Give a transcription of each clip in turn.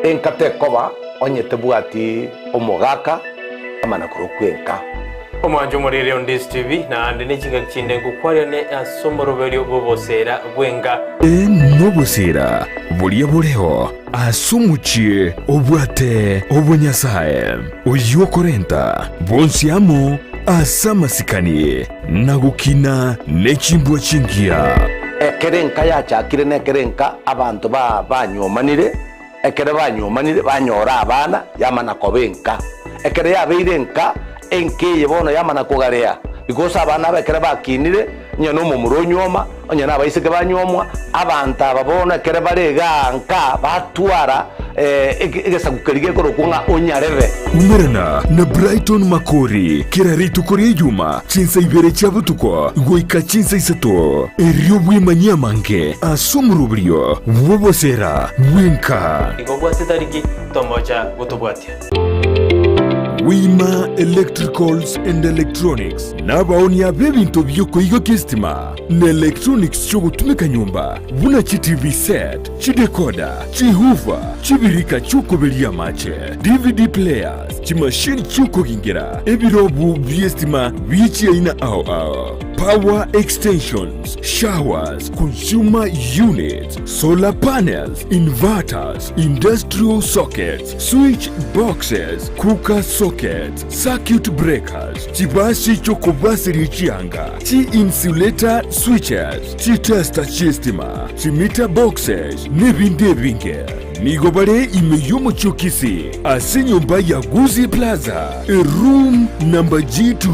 Enka tekoba onye tebwati omogaka amana korokwa enka. Omwancho omoriri o Ndisi TV, naende ne chingaki chinde ngokwarerane ase omoroberio bw'oboseera bw'enka. Ee, nobosera boria boreo ase omochie obwate obonyasae, oyio okorenta bonsi amo ase amasikani na gokina ne chimbwa chingiya. Ekero enka yachakire nekero enka abanto banywomanire, ekero banywomanire banyora abana, yamana koba enka. Ekero yabeire enka, enka eye bono yamana kogarea, because abana aba ekero bakinire, onye na omomura onywoma, onye na abaiseke banywomwa, abanto aba bono ekero bare igaa nka, batwara egesaku keria gekorokwa ng'a onyarebe. Umerana na Brighton Makori kera rituko ri'Ejuma chinsa ibere chia botuko goika chinsa isato, erio bwemanyie amange ase omoroberio bw'oboseera bw'enka. Igo obwate tariki tomocha gotobwatia. Wima Electricals and Electronics nabaonia b'ebinto bi'okoigokia esitima na electronics chi'ogotumeka nyomba buna chi TV set, chidecoder, chihoofer, chibirika chi'okoberia amache, DVD players, chimashini chi'okogingera, ebirobu bi'estima bie chiaina ao ao, power extensions, showers, consumer units, solar panels, inverters, industrial sockets, switch boxes, cooker sockets, circuit breakers, chibasi chi'okobaseria chianga, chi-insulator switches, chitester chi'estima, chimeter boxes, n'ebinde ebinge. Nigo bare ime y'omochie o Kisii ase enyomba ya Gusii Plaza, eroom number G2.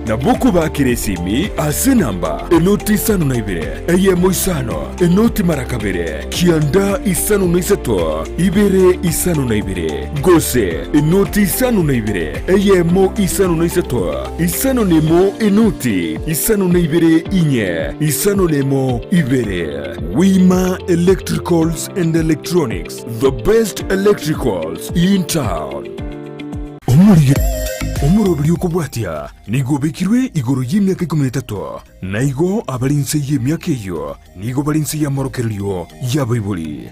Nabo okobakera esimi ase enamba enoti isano na ibere, eyemo isano, enoti mara kabere, kianda isano na isato, ibere isano na ibere, gose enoti isano na ibere, eyemo isano na isato, isano na emo enoti isano na ibere inye, isano na emo ibere. Wima Electricals and Electronics, the best electricals in town. Omoroberi okobwatia nigo obekirwe igoro y'emiaka ikomi na etato, na igo abare inse y'emiaka eyio nigo bare inse y'amorokererio y'abaibori.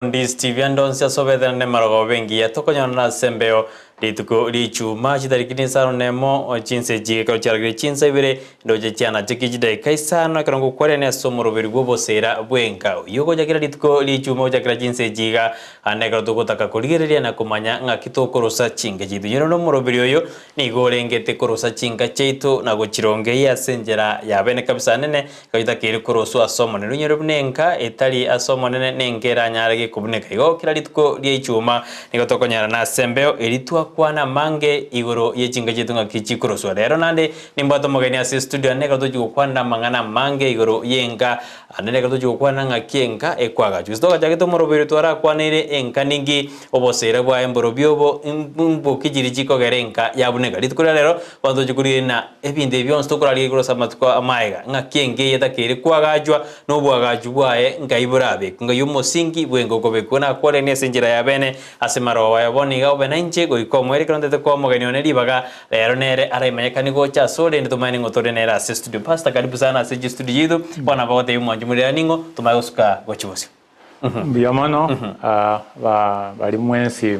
Ndis TV ande onsi ase obetherane nemarogoba engiya tokonyorana ase embeo rituko ri'echuma chitariki nisano nemo chinsa echi ekero chiaragire chinsa ibere ndoche chianachekie chidaeka isano ekero ngokwarerania ase omoroberi bw'oboseera bw'enka oyio ogochakera rituko ri'echuma gochakera chinsa echi iga ande ekero togotaka korigereria na komanya ng'aki tokorosa chinka chiaito nyore nomoroberi oyo nigo orengete korosa chinka chiaito na gochirongeyia ase enchera ya bene kabisa nene Goitakeire koroswa ase Omonene, onyore buna enka etari ase Omonene nenka eranyare gekobuneka. Igo kera rituko ria Ichuma nigo tokonyarana ase embeo eria twakwana amange igoro ye chinka chiaito ng'aki chikoroswa. Rero naende nimbwate omogeni ase estudio ane ekero tochia gokwanera amang'ana amange igoro y'enka ande nekero tochia gokwana ng'aki enka ekoagachwa. Gose togachagete omoroberio twarakwaneire enka ninki oboseera bwaye mborobio obo mboki chiria chikogera enka yabuneka. Rituko ria rero bono tochia koriina Ebinto ebi bionsi tokoraria igoro ase amatuko amaega, ng'aki enka eye etakeire koagachwa, na oboagachu bwaye nkai borabekwe, ngai omosingi bw'enka okobekwa. Nakwarenie ase enchera ya bene ase marogo aye bono iga obe nainche goika omoerio ekero ntete koa omogeni one ribaga, rero nere araimanyekanie gocha asore, rende tomanye ning'o tore nere ase estudio. Pastor karibu sana ase chistudio chiaito, bono nabo ogotebia omwanchi morere ning'o, tomanye gosuka gochia bosio. Mbuya mono baria mwensi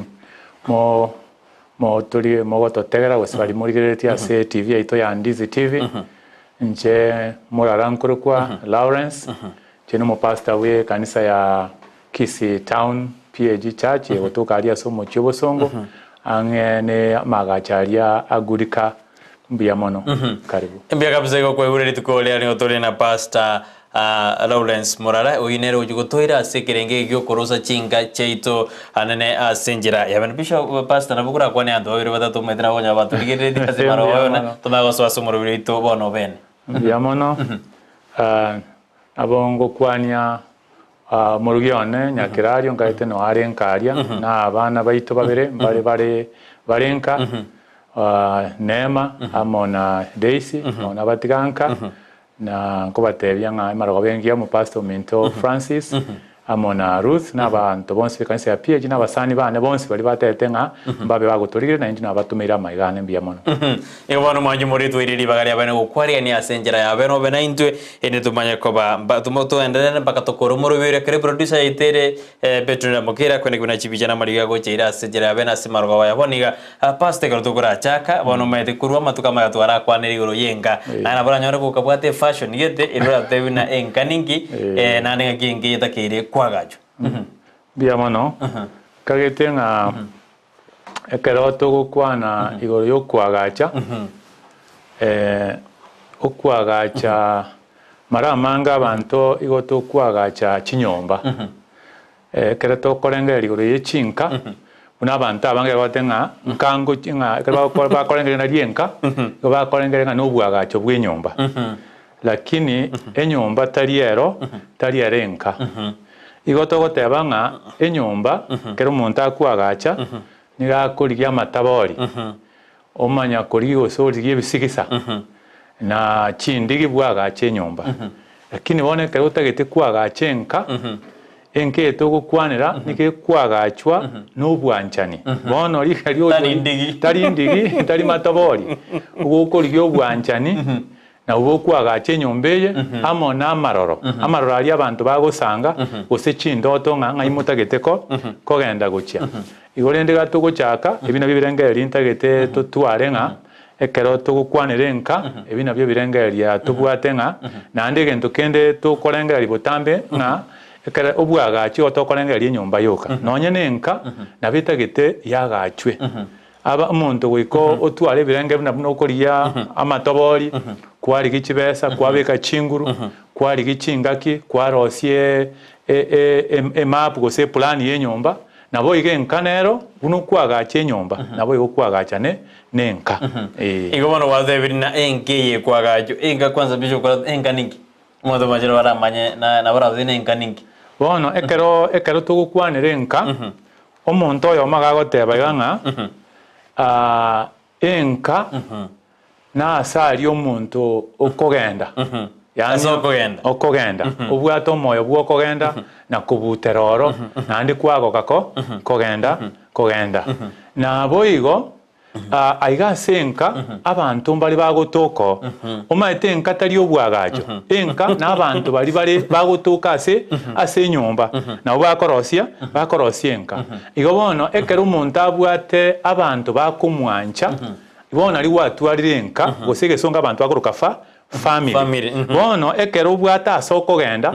mo motori mogototegera gose baria morigereretie ase TV yaito ya Ndizi TV. Inche morara nkorokwa Lawrence, inche nomopastor bwe ekanisa ya Kisii Town PAG Church egotoka aria ase omochie o Bosongo ang'e ne amagacho aria a Gurika. Mbuya mono. Karibu. Mbuya kabisa igo kwaigure rituko riria nigo tore na Pastor Lawrence Murara, oyio nere ogochia gotoira ase ekerengo eke gi'okorosa chinka chiaito anene ase enchera ya bene. Bishop, Pastor nabo korakwane abanto babere batato omanyete nabo okonyora batorigereretie ase Mbuya marogo mono. one, tomanye gosoa ase omoroberi oito bono obene. Mbuya mono. Nabo ngokwania omorugi one Nyakerario nkaete noe are nka aria, na abana baito babere mbare bare bare nka, Neema amo na Daisy, bono nabatiga nka. Na nkobatebia ng'a emarogoba engiya omopastor ominto Francis. Amo na Ruth na abanto bonsi b'ekanisa ya PAG na abasani bane bonsi baria batebete ng'a mbabe bagotorigereria, na inche nabatomeire amaiga ane mbuya mono. Nigo bono mwanche moritweire ribaga ria bene gokwarigania ase enchera ya bene obe naintwe, erinde tomanye koba mba tomo toenderere mpaka tokore omorobio oria. Ekero eproducer yaito ere Petronella Mokeira akoenda buna chibicha na amariga agocha ire ase enchera ya bene ase marogoba aya. Bono iga Pastor ekero tokorachaka, bono omanyete korwa amatuko amaya twarakwanire igoro y'enka, naye nabo oranyore gokabwate efashion gete eria oratebe buna enka ninki, naende ng'aki enka eye etakeire koagachwa. Mbuya mono, nkagete ng'a ekero togokwana igoro y'okoagacha, okoagacha mara amange abanto igo tokoagacha chinyomba. Ekero tokorengereria igoro ye chinka, buna abanto abange bagote ng'a nka ngochi ng'a ekero bagokora bakorengereria ng'a rienka, nigo bakorengereria ng'a nobwagacho bw'enyomba. Lakini enyomba tari ero, tari ere enka. Igo togoteba ng'a enyomba, ekero omonto akoagacha, nigo akorigia amatabori, omanya korigia gose origie ebisigisa, na chindigi bwagacha enyomba. Lakini bono ekero otagete koagacha enka, enka eye togokwanera nigo ekoagachwa nobwanchani. Bono riria ria Tari ndigi. tari ndigi, tari matobori, ogokorigia obwanchani, nabwo bokoagacha enyomba eye amo namaroro. Amaroro aria abanto bagosanga, gose chindoto ng'a ng'ai motagete ko kogenda gochia. Igo rende iga togochaka, ebi nabio ebirengererio ntagete totware ng'a Ekero togokwanera enka, ebi nabio ebirengereria tobwate ng'a naende egento kende tokorengereria botambe ng'a ekero obwagachi igo tokorengereria enyomba yoka. Nonye na enka nabo etagete yagachwe. Aba omonto goika otware ebirenge buna buna okorigia amatobori, kwarigia chibesa, kwabeka chinguru, kwarigia chingaki, kwarosia emap gose eplan ya enyomba, Naboigo enka nero, buna okwagacha enyomba, naboigo okwagacha ne nenka. Ee. Igo bono gwatebirie na enka eye ekwagachwa, enka kwanza bishop kora enka ninki? Omonto omachire baramanye na nabo oratebie na enka ninki? Bono ekero ekero togokwanera enka, omonto oyomo iga agoteba iga ng'a Enka nase aria omonto okogenda, yaani Ase okogenda. okogenda, obwate omoyo bw'okogenda na kobutera oro, naende kwagoka ko kogenda kogenda. Naboigo aiga ase enka abanto mbare bagotoka oo, omanyete enka tari obwagacho, enka na abanto baria bare bagotoka ase ase enyomba, nabo bakorosia bakorosia enka. Igo bono ekero omonto abwate abanto bakomwancha, bono nario gwatwarire enka, gose egesongo abanto bakoroka fa family. Family, mhm. Bono ekero obwate ase okogenda,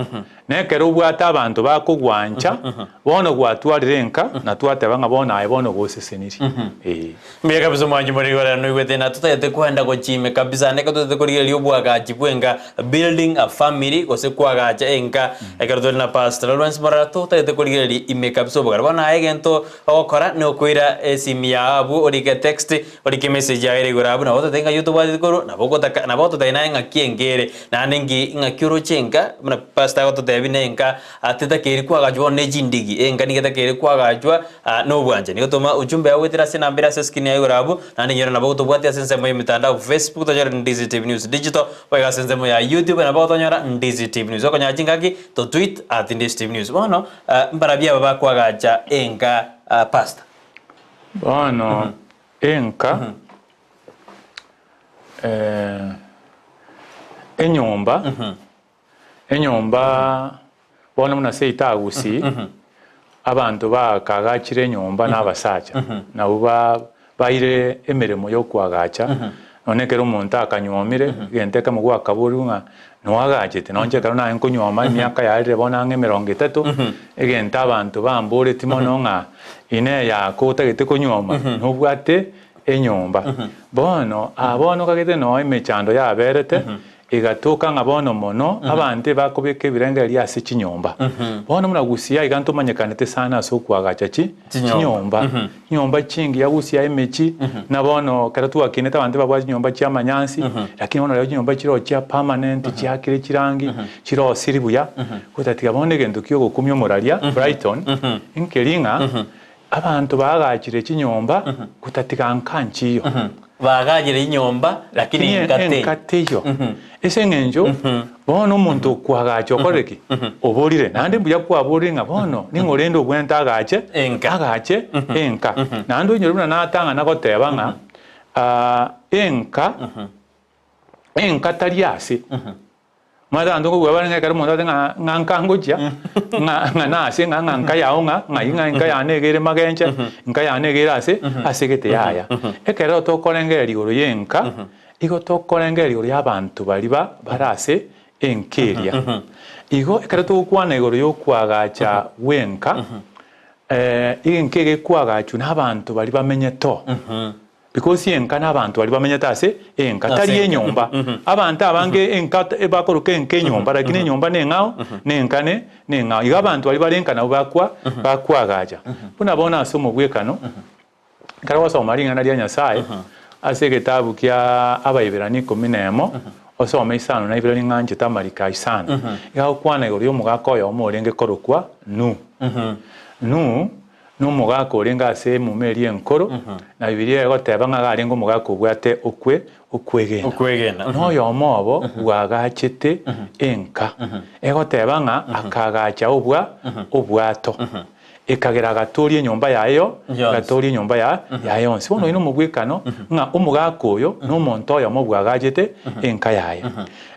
na ekero obwate abanto bakogwancha, bono gwatwarire enka, na twateba ng'a bono aye bono goseseniri. Ee. Mbuya kabisa omwanchi more igoro ere noigwete na totagete kwenda gochime kabisa naende ekero totagete korigereria obwagachi bw'enka building a family gose kwagacha enka ekero tore na Pastor Lawrence Morara totagete korigereria ime kabisa obogare bono aye egento ogokora nokoira esimi yao abwo orike text orike emessage yago ere igoro abwo nabo ototebie ng'ai otobwateti korwa nabo ogotaka nabo ototebie naye ng'aki enka ere naende nki ng'aki oroche enka buna Pastor agototebia buna enka tetakeiri kwagachwa bono ne chindigi enka nigo etakeire kwagachwa Nobwanchani gotoma ujumbe yao goetera ase enamba ere ase escreen yaye igoro abwo, naende inyore nabo gotobwatia ase ensemo y'emitandao Facebook tonyore Ndizi TV News Digital, boigo ase ensemo ya YouTube nabo gotonyora Ndizi TV News. Okonyora chingaki to tweet at Ndizi TV News. Bono mbarabwo aba bakoagacha enka Pastor. Bono enka enyomba Enyomba, bono buna seito Agusii, abanto bakagachire enyomba na abasacha, nabwo ba baire emeremo ya okoagacha, nonye ekero omonto akanyuomire, egento ekemo gwakaborigwe ng'a noagachete, nonye ekero naye nkonyuoma emiaka yarire bono ang'e emerongo etato, egento abanto bamboreti mono ng'a inee yako otagete konyuoma, nobwate enyomba. Bono, aa bono okagete noo emechando yaberete, Egatoka ng'a bono mono abanto ebakobeka ebirengererio ase chinyomba. Bono buna Gusii aiga ntomanyekanete sana ase okoagacha chi chinyomba. Chinyomba chingiya Gusii emechie, na bono ekero twakinete abanto ebabwate chinyomba chia amanyansi, lakini bono rero chinyomba chiroo chia permanent chiakire chirangi, chirosiri buya, gotatiga bono egento kia ogokumia omoraria Brighton, nkeri ng'a abanto baagachire chinyomba gotatiga nka nchiyo. Baagachire enyomba, lakini enka teiyo. Enka teiyo. Ase eng'encho bono omonto okoagacha okorire ki? Oborire. Naende mbuya kwaborire ng'a bono ning'o rende obwenerete agache Enka. agache enka. Naende oinyore buna natang'ana goteba ng'a enka, enka tari ase. Omanyete abanto nkobua bare ng'a ekero omonto agotebi ng'a ng'a nka ngochia, ng'a ng'a nase ng'a ng'a nka yao ng'a ng'ai ng'a enka yane iga ere magenche, nka yane iga ere ase ase egete yaya. Ekero tokorengereria igoro ya enka, igo tokorengereria igoro ya abanto baria ba bare ase enka eria. Igo ekero togokwana igoro ya okoagacha gwa enka, enka egekoagachwa na abanto baria bamenyete oo. Because enka nabanto baria bamenyete ase enka, tari enyomba. Abanto abange enka bakoroka enka enyomba, lakini enyomba neng'ao, na enka ne neng'ao. Igo abanto baria bare enka nabwo bakwa bakwagacha. Buna bono ase omobwekano, ekero ogosoma ring'ana ria Nyasaye, ase egetabu kia Abaibirania ikomi na emo, osome isano na ibere ring'anchete amariko isano, iga agokwana igoro ya omogaka oyomo orenge korokwa Nuhu. Nuhu Nomogaka orenge ase emuma eria enkoro, na Bibilia egoteba ng'a iga arenge omogaka obwate okwe okwegena. Okwegena. Noyomo obo bwagachete enka. Egoteba ng'a akagacha obwa obwato. Ekagera agatooria enyomba yaye yo Yonsi. agatooria enyomba ya yaye yonsi. Bono oyio nomobwekano ng'a omogaka oyo nomonto oyomo bwagachete enka yaye.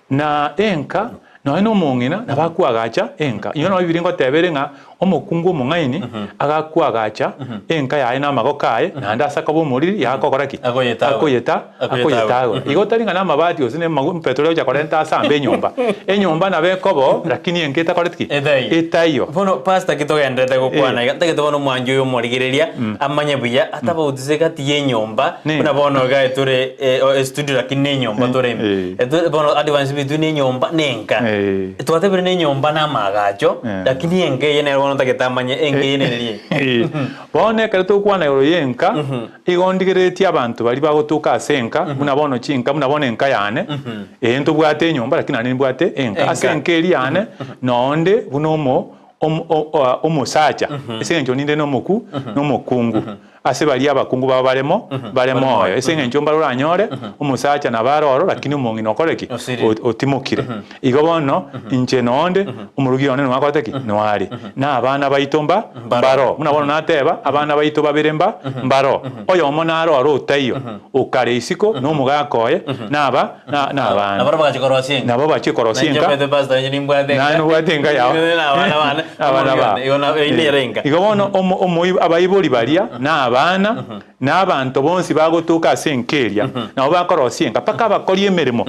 Na enka Nonya nomong'ina nabo akoagacha enka. Inwe nabo Bibilia ngoteba ere ng'a omokungu omong'aini agakoagacha enka yaye namagoko aye, naende ase akoba omoriri yagakokora ki? Akoyetagora. Akoyeta Akoyetagora. akoyetagora. Igo tari ng'a namabati gose nemagu petroli ogocha korenta asambe enyomba. Enyomba nabo ekoba oo lakini enka etakoreti ki? Etaiyo. Etaiyo. Bono pastor ki togenderete gokwana iga, ntagete bono omwanchi oyo omorigereria amanye buya atabautise gati y'enyomba Ne. buna bono iga tore estudio lakini nenyomba tore ime. Bono advance between enyomba na enka. Twatebire na enyomba na amaagacho, lakini enka eye nero bono ntagete amanye enka eye nere eye. Bono ekero togokwana igoro ya enka, igo ndigereretie abanto baria bagotoka ase enka, buna bono chinka, buna bono enka yane, ee ntobwate enyomba lakini naende nimbwate enka. Ase enka eria yane, nonde buna omo omosacha, ase eng'encho ninde nomoku nomokungu. Ase baria abakungu babo bare mo bare moyo, ase eng'encho mbare oranyore omosacha nabo are oro, lakini omong'ina okore ki? Otimokire. Igo bono inche nonde omorugi one noakorete ki? Noare. Na abana baito mba mbaro. Buna bono nateba, abana baito babere mba mbaro. Oyomo nare oro otaiyo, okare isiko na omogaka oye, na aba na na abana. Nabarabwo bagachia korosia enka. Nabo bachie korosia Nainche enka. omanyete pastor inche nimbwate enka. Naye nobwate enka yao. Na abana bane. Abana bao. Igo na eyio nere enka. Igo bono omo omoi abaibori baria, na abana, na abanto bonsi bagotoka ase enka eria, nabo bakorosia enka, mpaka abakori emeremo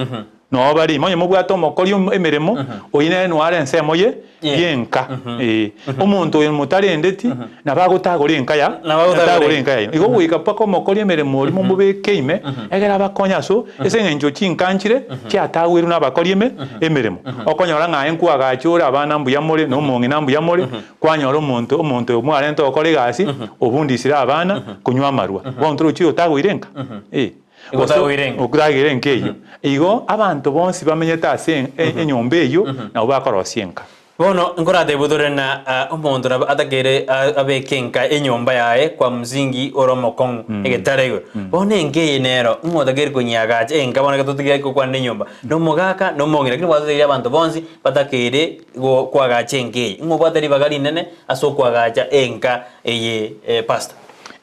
noo bare ime. Onye mobwate omokori emeremo, oyio nere noare ensemo ye y'enka. Ee. Omonto oyo motarendeti, nabo agotagora enka ya Nabo agotagora atagore enka. enka yaino. Igo goika mpaka omokori emeremo oria momobeke ime, egere abakonye aso ase eng'encho chinka nchire chiatagwerwe nabakori eme emeremo. Okonyora ng'a aye nkwagacha ore abana mbuya more, na omong'ina mbuya more, kwanyora omonto omonto oyo mwarenta ogokora egasi, obundisire abana konywa amarwa. Bono torochi oyo otagoire enka? Eh. Igo otagoire enka. Otagoire enka eyio. Igo abanto bonsi bamenyete ase enyomba eyio, nabwo bakorosia enka. Bono nkoratebwe tore na omonto nabo atakeire abeke enka enyomba yaye kwa msingi ore omokong'u, egetare igoro. Bono enka eye nero ng'o otakeire konyiagacha enka bono ekero totigaire gokwana enyomba, na omogaka na omong'ina, lakini gwatotebirie abanto bonsi batakeire go koagacha enka eye. Ng'o obwate ribaga rinene ase okoagacha enka eye pastor?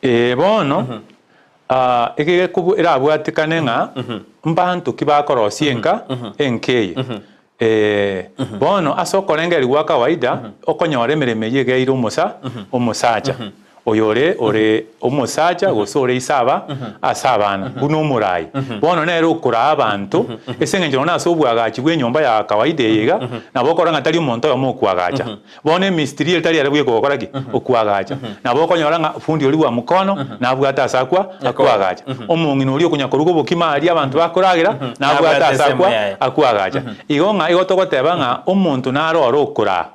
Ee bono, eke erabwatekane ng'a mbanto ki bakorosia enka enka eye. Ee, bono ase okorengereria gwa kawaida, okonyora emeremo eyio egeire omosa omosacha, oyore ore omosacha gose ore ise aba ase abana, buna omorai. Bono nere okoraa abanto, ase eng'encho nonya ase obwagachi bw'enyomba ya kawaida eye iga, nabo okorora ng'a tari omonto oyomo okoagacha. Bono emistiri ere tari ere bweka ogokora ki? Okoagacha. Nabo okonyora ng'a fundi oria bwa mokono nabwate ase akwa akoagacha. Omong'ina oria okonya koruga obokima aria abanto bakoragera nabwate ase akwa akoagacha. Igo ng'a igo togoteba ng'a omonto nare ore okoraa.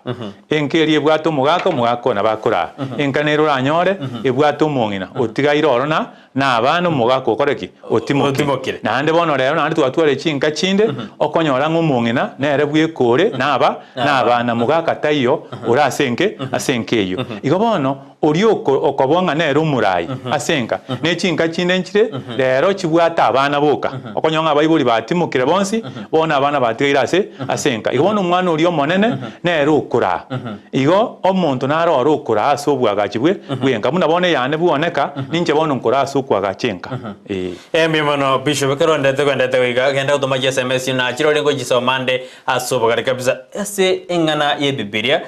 Enka eria ebwate omogaka, omogaka oyo nabo akoraa. Enka nere oranyore ebwate omong'ina otigaire oro na na abana omogaka okore ki? Otimokire. Otimokire. Naende bono rero naende twatware chinka chinde, okonyora ng'a omong'ina nere bweka ore naba nabana, mogaka taiyo ore ase enke ase enka eyio. Igo bono, Oria oko okoboa ng'a nere omorai ase enka, ne chinka chinde nchire rero chibwate abana boka. Okonyora ng'a abaibori batimokire bonsi, bono abana batigaire ase ase enka. Igo bono omwana oria omonene nere okoraa. Igo omonto naro ore okoraa ase obwagachi bwe bw'enka. Buna bono eyane bwoneka, ninche bono nkoraa ase okoagacha enka. Ee. Mbuya mono Bishop, ekero ondete kondete goika, genda gotoma chi sms nachire ore ngochisoma ande Ase obogare kabisa ase eng'ana y'Ebibilia,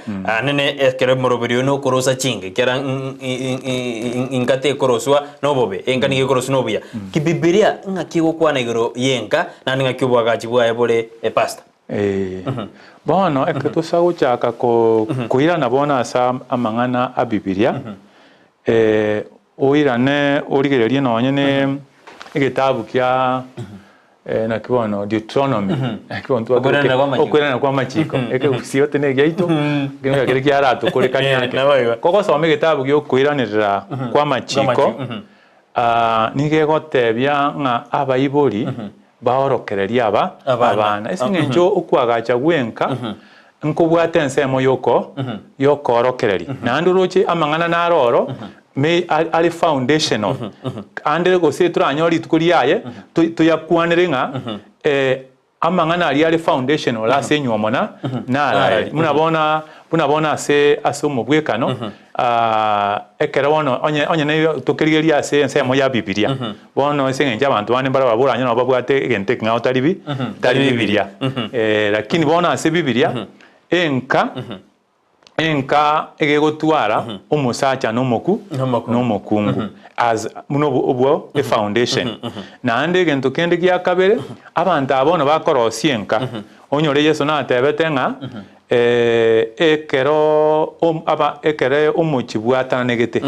nene ekero omoroberi oyo nokorosa chinga, ekiagera inka tekoroswa nobobe, enka nigo ekoroswa nobuya. Kibibilia ng'aki egokwana igoro y'enka, naende ng'aki oboagachi bwaye bore pastor? Ee, bono ekero tosa gochaka koirana bono ase amang'ana a Bibilia, oirane origererie nonye ne egetabu kia Naki bono Deuteronomy, naki bono twakire Okweranera kwa amachiko. okweranera kwa amachiko ekegusii ote na egiaito kero keria kiaratokorekania ake. Nabo igo. Kogosoma egetabu gia okoiranerera kwa amachiko, Kw'amachiko, mhm. nigo egotebia ng'a abaibori baorokererie aba Abana. abana. Ase eng'encho okoagacha gwenka nkobwate ensemo yoko yokoorokereria. Naende oroche amang'ana naro oro may are foundational ande gose toranyore rituko riaye toyakwanere ng'a amang'ana aria are foundational ase enywomo na naraye. Buna bono buna bono ase ase omobwekano ekero bono onye onye ne tokerigereria ase ensemo ya bibilia, bono ase eng'encho abanto bande mbare barabwo oranyore nabo babwate egento ekeng'ao tari bi tari bibilia. Lakini bono ase bibilia, enka enka egegotwara omosacha na omoku na omokungu as buna obwo obwo efoundation. Naende egento kende gia kabere, abanto aba bono bakorosia enka, onyore Yeso natebete ng'a ekero aba ekero omochie bwatananegete,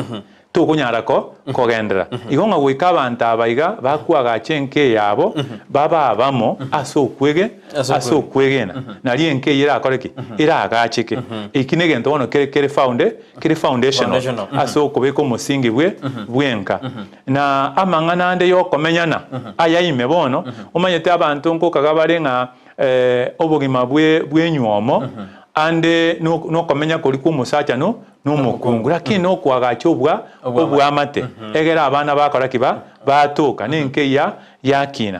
tokonyara ko kogenderera. Igo ng'a goika abanto aba iga bakwagacha enka eyabo, babe abamo ase okwege ase okwegena, nario enka eyio erakore ki? Eragacheke. Eki negento bono kere kere founde kere foundational ase okobeka omosingi bwe bw'enka. Na amang'ana ande yokomenyana aya ime bono, omanyete abanto nkokaga bare ng'a obogima bwe bw'enywomo ande nokomenya koria kw'omosacha no nomokungu, lakini nokoagacha obwa obwamate, egere abana bakora ki? Ba batoka, na enka eyia yakina.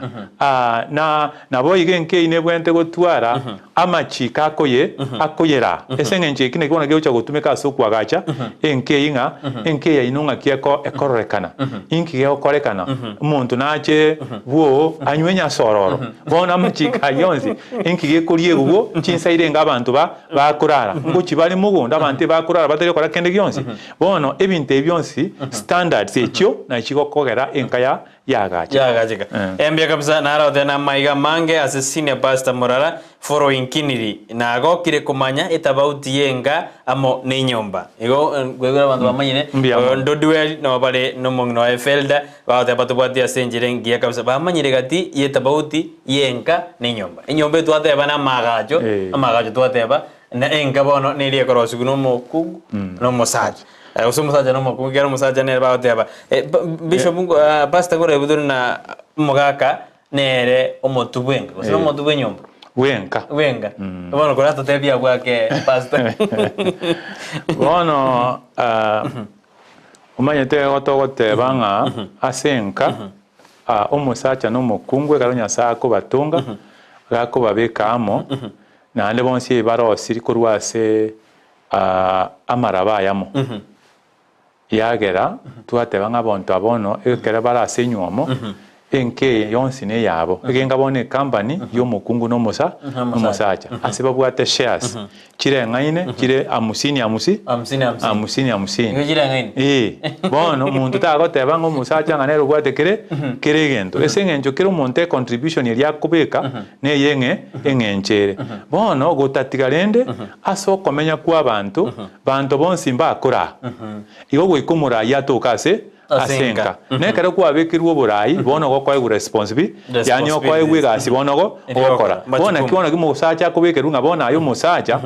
Na naboigo enka eyio nebwenerete gotwara amachiko akoye akoyeraa, ase eng'encho eki nakio bono kegocha gotumeka ase okoagacha enka eyio ng'a enka eye yaino ng'aki eko ekororekana, inki gegokorekana, omonto nache bwoo anywe nyasororo, bono amachiko ayio onsi inki gekoriegwa bwo chinsa irenge abanto ba bakorara, ngochia bare mogondo abanto ebakorara batari gokora kende gionsi. Bono ebinto ebi bionsi standards echio nachi chigokogera enka ya yagacheka. Yagacheka. Mbuya kabisa narote namaiga amange ase senior pastor Murara following keenly nagokire komanya etabauti yenka amo nenyomba. Igo kwegera abanto bamanyire Mbuya mono. Ndodwell nabo bare nomong'ina oye Felda bagoteba tobwati ase enchera engiya kabisa bamanyire gati yetabauti yenka nenyomba. Enyomba etwateba namagacho amagacho twateba na enka bono neria ekorosigwa nomokungu nomosacha. Gose omosacha na omokungu ekiagera omosacha nere bagoteba bishop pastor korwa tore na omogaka nere omotwe bwenka gose nomotwe bwenyomba Bwenka. Bwenka. Bono koratotebie abwo ake pastor. Bono omanyete igo togoteba ng'a ase enka omosacha na omokungu ekero Nyasae akobatonga gakobabeka amo naende bonsi ebarosiri korwa ase amaraba ayamo, yagera twateba ng'a abanto aba bono ekero bare ase enywomo, enka eye yonsi neyabo, egenga bono ecompany ya omokungu na omosa omosacha, ase babwate shares chireng'aine chire hamsini hamsi Hamsini hamsini. hamsini hamsini. Nigo chireng'aine? Ee, bono omonto tagoteba ng'a omosacha ng'a nere obwate kere kere egento, ase eng'encho kera omonto econtribution eria akobeka neye eng'e eng'encho ere. Bono gotatiga rende ase okomenya kw'abanto, banto bonsi mbakoraa. Igo goika omoraai atoke ase ase enka. Na ekero kwabekirwe oborai, bono ogokoegwa responsibi, yaani okoegwa egasi bono ogo ogokora. Bono naki bono ki omosacha akobekerwa ng'a bono aye omosacha,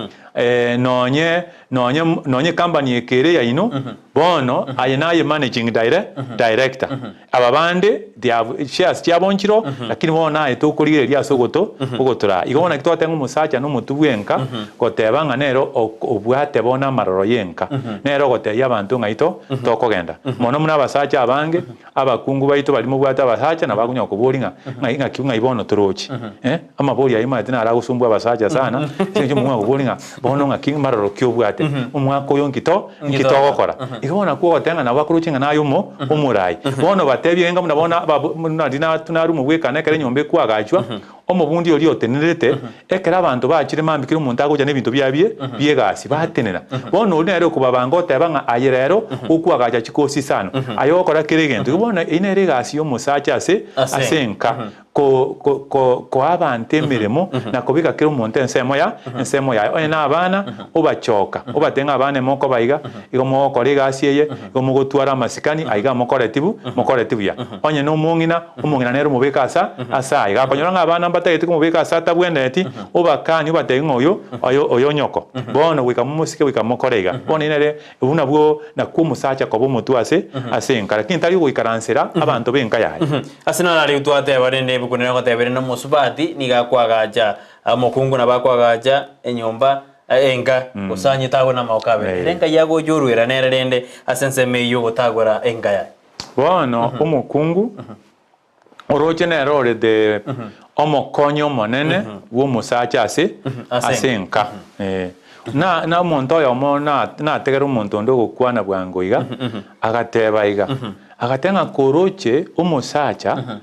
nonye nonye nonye ecompany eke ere yaino, bono aye naye managing dire director. Aba bande they have shares chiabo nchiroo, lakini bono naye tokorigereria ase ogoto ogotoraa. Igo bono naki twateba ng'a omosacha na omotwe bw'enka, goteba ng'a nere ok obwate bono amaroro y'enka, nere ogotebia abanto ng'a ito tokogenda. Mono buna abasacha abange, abakungu baito baria mobwate abasacha nabo bakonya gokoboria ng'a ng'ai ng'aki ng'ai bono toroche eh, amabori ayio omanyete naro agosumbua abasacha sana, ase eng'encho omong'ina agokoboria ng'a bono ng'aki maroro ki obwate, omwaka oyo nki to nki togokora. Igo bono nakwo ogoteba ng'a nabo akoroche ng'a naye omo omorai. Bono batebie enga buna bono aba buna riria narwa omobwekano ekero enyomba ekwagachwa, omobundi oria otenerete, ekero abanto bachire mambia kera omonto agocha na ebinto biaye bie bi'egasi, batenena. Bono oria nere okobabanga oteba ng'a aye rero okwagacha chikosi isano, aye ogokora kera egento. Igo bono eyio nere egasi y'omosacha ase ase enka, ko ko ko koa abanto emeremo na kobeka kera omonto ensemo ya ensemo yaye. Onye na abana, obachoka, obatebie ng'a abana emokoba iga, igo mogokora egasi eye, igo mogotwara amasikani, aiga mokoreti bu mokoreti buya. Onye na omong'ina, omong'ina nere omobeke asa ase aye. Gakonyora ng'a abana mbatagete komobeka ase atabwenereti, obakanie obatebie ng'a oyo oyo oyo nyoko. Bono goika momosike goika mokore iga. Bono eyio nere buna bwo nakwo omosacha koba omotwe ase ase enka, lakini tari ogoikaransera abanto b'enka yaye. Ase narareu twateba rende ebuku nere goteba rende omosubati nigo akoagacha omokungu nabo akoagacha enyomba enka gose anyetagwe namagoko abere. Ere enka yagocha orwera nere rende ase ensemo eyio ogotagora enka yaye. Bono omokungu oroche nere ore the omokonyi omonene bw'omosacha ase ase enka. Na na omonto oyomo na nategera omonto onde ogokwana bwango iga, agateba iga, agateba ng'a koroche omosacha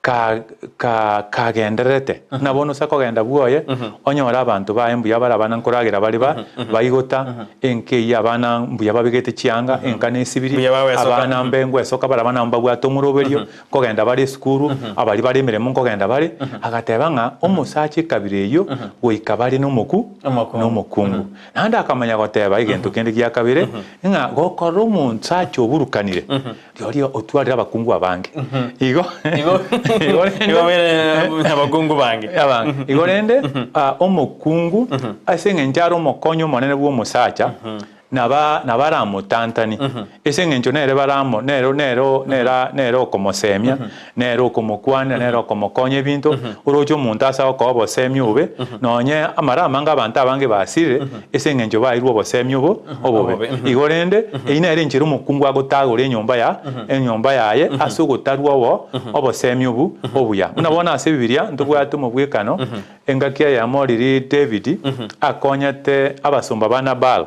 ka ka kagendererete, buna bono ase akogenda bwoye, onyore abanto baye mbuya bare abana nkoragera bare ba baigota, enka eyio abana mbuya babegete chianga, enka nesibiri, Mbuya bagwesoka. abana mbe ngwesoka bare abana mbabwate omoroberio, Nkogenda bare esukuru, abaria bare emeremo nkogenda bare, agateba ng'a omosacha ekabira eyio goika bare nomoku nomokungu. Naende akamanya goteba egento kende gia kabere, ng'a gokorora omonsacha oburukanire, rirorio otwarire abakungu abange. Igo Igo igo rende igo babeire abakungu bange. abange. Igo rende omokungu ase eng'encho are omokonyi omonene bw'omosacha, Naba nabaramotantani, ase engencho nere baramo nere nere nere nere okomosemia, nere okomokwanera, nere okomokonya ebinto, oroche omonto ase agokoa obosemia obobe, nonye amara amange abanto abange basirire, ase engencho bairwe obosemia obo obobe. Obobe. Igo rende, eyio nere enchera omokungu agotagora enyomba ya enyomba yaye ase ogotarwa obo obosemia obu obuya. Buna bono ase ebibiria ntobwate omobwekano, Engaki eyemo riria David akonyete abasomba ba Nabal,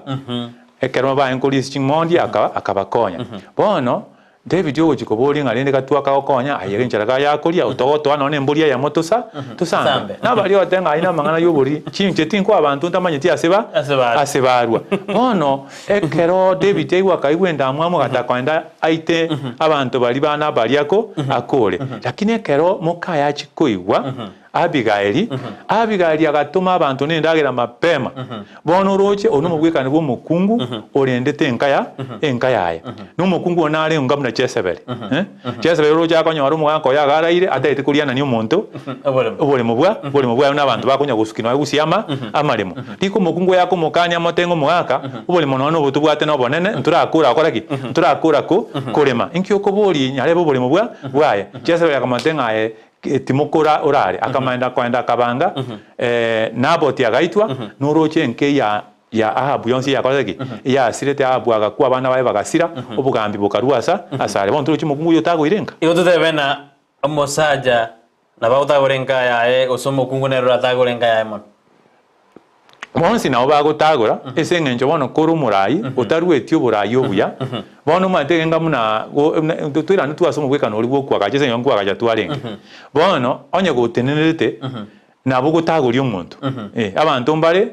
ekero baye korisia ching'ondi akabakonya. Bono David ogochia koboria ng'a rende gatwa akagokonya, aye enchera gayakoria, otogotoa nonya nembori eyemo tosa tosambe. Nabaria ogoteba ng'a ayio namang'ana y'oboriri, chinche tinkoa abanto ntamanyeti ase ba ase barua. Bono ekero David aigwa akaigwa endamwamu agataka kogenda aite abanto baria ba Nabali ako akore. Lakini ekero mokaye achia koigwa Abigaeli, Abigaeli agatoma abanto nendagera mapema. Bono oroche, oyo nomobwekano bw'omokungu orendete enka ya enka yaye. Na omokungu oyo nare onga buna Jezebeli. Eh? Jezebeli oroche akonyora omogaka oye agaraire atagete korianania omonto Oboremo. oboremo bwa oboremo bwaye buna abanto bakonya gosukia nonya gosia ama amaremo. Riko omokungu oyo akomokania amotenge omogaka, oboremo nonya nobo tobwate nobonene ntorakora gokora ki? Ntorakora ko korema. Inki okoboria nyarebe oboremo bwa bwaye? Jezebeli akamotebi ng'a aye Timokora orare. Akamaenda koenda akabanga, Naboti agaitwa, noroche enka ya ya Ahabu yonsi eyakorete ki? Eyasirete. Ahabu agakwa, abana baye bagasira, obogambi bokarua asa asare. Bono torochi omokungu oyio otagoire enka? Igo totebe ng'a omosacha nabo agotagora enka yaye, gose omokungu nere oratagore enka yaye mono. Bonsi nabo bagotagora, ase engencho bono kore omoraai otarueti oboraai obuya, bono omanyete egenga buna toirane twe ase omobwekano oria bw'okwagacha ase engencho nkwagacha twarenge. Bono onye gotenenerete nabo ogotagoria omonto, abanto mbare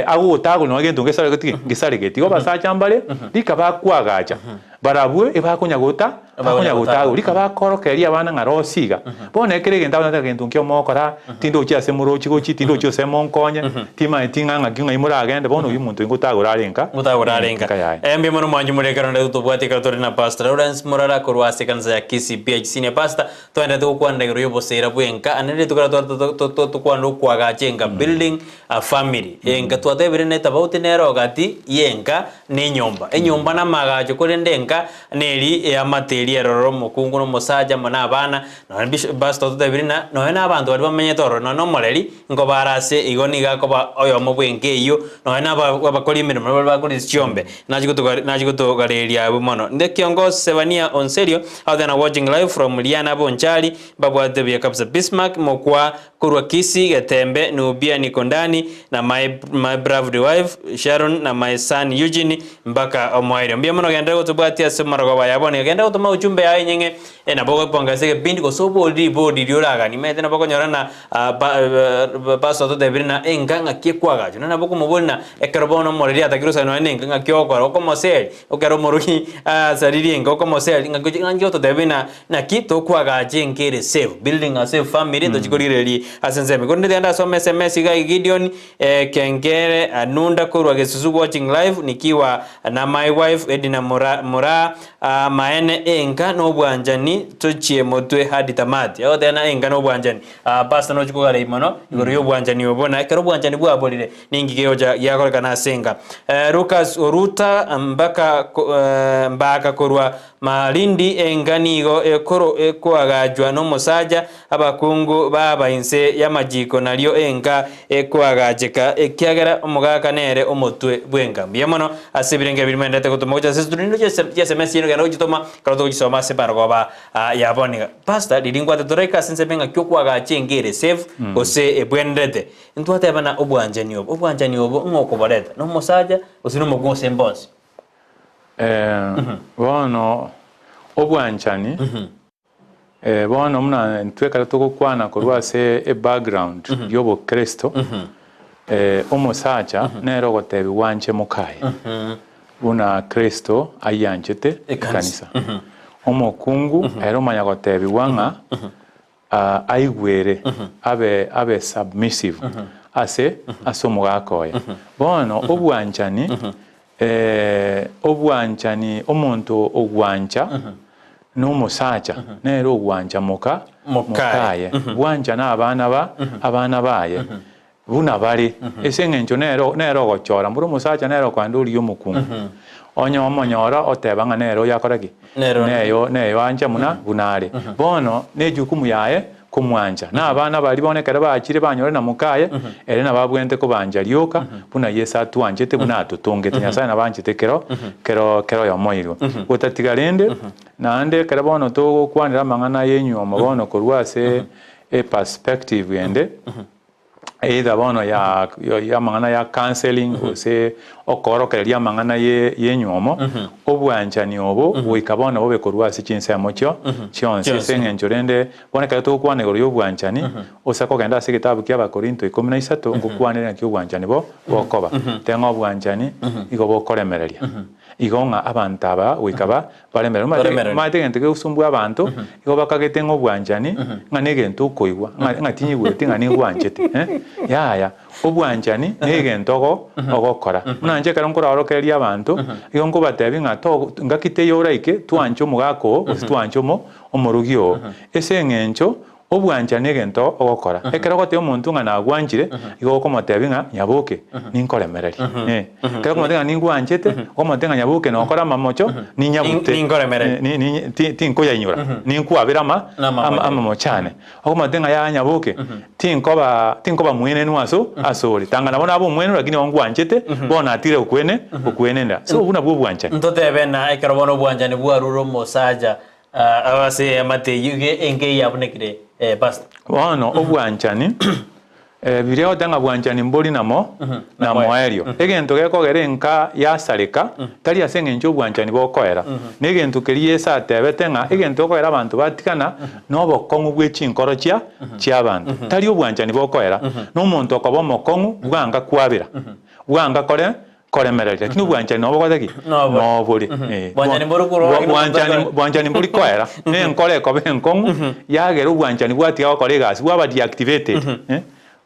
agogotagoria nonya gento ngesaregeti ki? Ngesaregeti. Igo abasacha mbare rika bakwagacha, barabwo ebakonya gota. Bakonya gotagora. Rika bakorokereria abana ng'a rosia iga. Bono ekero egento abana bateba gento nki mogokora, tindochi ase morochi gochia, tindochi gose monkonye, timanyeti ng'a ng'aki ng'ai moragende, bono oyio omonto ngotagora are nka, Ngotagora are nka. nka yaye. Eh, mbuya mono mwanchi more ekero nde tobwate ekero tore na Pastor Lawrence Murara korwa ase ekanisa ya Kisii PH Senior Pastor, twaenderete gokwanera igoro y'oboseera bw'enka, ande rituko riria tware tokwanera okoagacha enka, building a family. Enka twatebire ne tofauti nero gati y'enka na enyomba. Enyomba namagacho korende enka neri eamate eria eroro omokungu na omosacha amo na abana, nonya bishop pastor ototebiri ng'a nonya na abanto baria bamenyete ororo nonya na omoreri nkoba are ase igo nigo akoba oyomo bw'enka eyio, nonya na aba abakori emeremo baria bakorisia chiombe, nachi gotoga nachi gotogareria abwo mono. Inde kiongozi Sebania Onserio out there na watching live from Liana Bonchari, mbabwate buya kabisa. Bismarck Mokwa Korwa Kisii, Getembe, Nubia, Nikondani, na my my beloved wife Sharon na my son Eugene mpaka omoerio. Mbuya mono genderera gotobwatia ase omorogoba aya bono iga. Genderera gotoma ujumbe yao enyeng'e eh, nabo ogoponga ase egepindi gose obori ribori riria oraganie. Omanyete nabo okonyora ng'a ah, pa eh, pastor ototebire ng'a enka ng'aki ekwagachwa. Naende nabo okomoboria ng'a ekero bono omoreri atakire gosaba nonya na enka ng'aki ogokora, okomoseri, ekero omorogi asaririe enka okomoseri ng'aki ochi ng'aki ototebie ng'a Naki tokwagacha enka ere safe, building a safe family, tochie korigereria ase ensemo. Korende tiga ndasome sms iga Gideon eh, Kengere Anunda korwa Gesusu watching live nikiwa na my wife Edina Mura, Muraa ah, maene enka nobwanchani tochie motwe hadi tamati. Agoteba na enka nobwanchani. Ah, pastor nochie kogarei mono igoro yobwanchani obo na ekero obwanchani bwaborire ninki gegocha giakorekana ase enka. Eh, Lucas Oruta mpaka ko, eh, mbaka korwa Malindi enka nigo ekoagachwa nomosacha, abakungu baba inse y'amachiko nario enka ekoagacheka, ekiagera omogaka nere omotwe bw'enka. Mbuya mono ase ebirenge biria mwenderete gotoma gocha ase studio nindo chi'SMS chiaino genda gochitoma ekero togochisoma ase ebarogoba ya bono iga. Pastor, riria nkwate toraika ase ensemo engaki okoagacha enka ere safe gose ebwenerete, ntwatebana obwanchani obo, obwanchani obo ng'o okoboreta? Nomosacha gose nomokungu gose mbonsi? Bono obwanchani, bono buna intwe ekero togokwana korwa ase ebackground ya obokristo, omosacha nere ogotebiwa anche mokaye, buna Kristo ayianchete ekanisa. Omokungu ere omanya gotebiwa ng'a aigwere, abe abe submissive ase ase omogaka oye. Bono obwanchani obwanchani omonto ogwancha na omosacha nere ogwancha moka mokaye, bwancha na abana ba abana baye buna bare, ase eng'encho nere nere ogochora mboro omosacha nere okoenda origia omokungu, onye omonyora oteba ng'a nere oyo akore ki? Nere Neyo neyo ancha muna buna are. Bono ne ejukumu yaye komwancha. Na abana baria bono ekero bachire banyore na mokaye, ere nabo abwenerete kobancha rioka buna Yeso atwanchete buna atotongete. Nyasaye nabo anchete kero kero kera oyomo oirwe. Gotatiga rende, naende ekero bono togokwanera amang'ana y'enywomo bono korwa ase eperspective ende, Either bono ya amang'ana ya counselling gose okoorokereria amang'ana ye yenywomo, obwanchani obo goika bono bobe korwa ase chinsemo chio chionsi. Ase eng'encho rende bono ekero togokwana igoro ya obwanchani, ose kogenda ase egetabu kia Abakorinto ikomi na isato, ngokwanere naki obwanchani bo bokoba. Teng'a obwanchani igo bokoremereria. Igo ng'a abanto aba goika ba Baremereri. Omanyete Baremereri. omanyete egento kegosumbua abanto, igo bakagete ng'a obwanchani, ng'a negento okoigwa, ng'a ng'a tinyigweti ng'a nigwanchete eh, yaya. Obwanchani na egento ogo ogokora. Buna inche ekero nkoraorokereria abanto, igo nkobatebia ng'a to ngaki teiyo oraike twanche omogaka oo gose twanche omo omorogi oo. Ase eng'encho Obwanchani negento ogokora. Ekero ogotebia omonto ng'a nagwanchire, igo okomotebia ng'a nyaboke, ninkoremererie. Eh. Ekero okomotebia ng'a ningwanchete, okomotebia ng'a nyaboke nokore amamocho, ninyabute. Ninkoremererie. Ni- ni- ti- tinkoyainyora, ninkwabere ama Namamocho. amamocho ane. Okomotebia ng'a yaya nyaboke, tinkoba tinkoba mwenenu aso asore. Tanga nabo nabe omwenenu lakini igo ngwanchete, bono natire gokwene gokwenera. So obwo nabwo obwanchani. Ntotebe na ekero bono obwanchani bwarure omosacha Ase eamate eyio iga enka eyio yabunekire pastor. Bono obwanchani, biria ogoteba ng'a bwanchani mbori namo na moerio. Egento gekogera enka yasareka tari ase eng'encho obwanchani bokoera. Na egento keria Yeso atebete ng'a egento gekogera abanto batigana na obokong'u bwe chinkoro chia chiabanto. Tari obwanchani bokoera, na omonto okoba omokong'u bwanga kwabera, bwanga kore. koremereria, lakini obwanchani nobo bogoteba ki? Nobore. Nobore. Eh. Bwanchani mbori korwa Bwa- lakini bwanchani omonto bwanchani mbori koera, na enkoro ekoba enkong'u, yagera obwanchani bwatiga gokora egasi, bwaba deactivated, eh,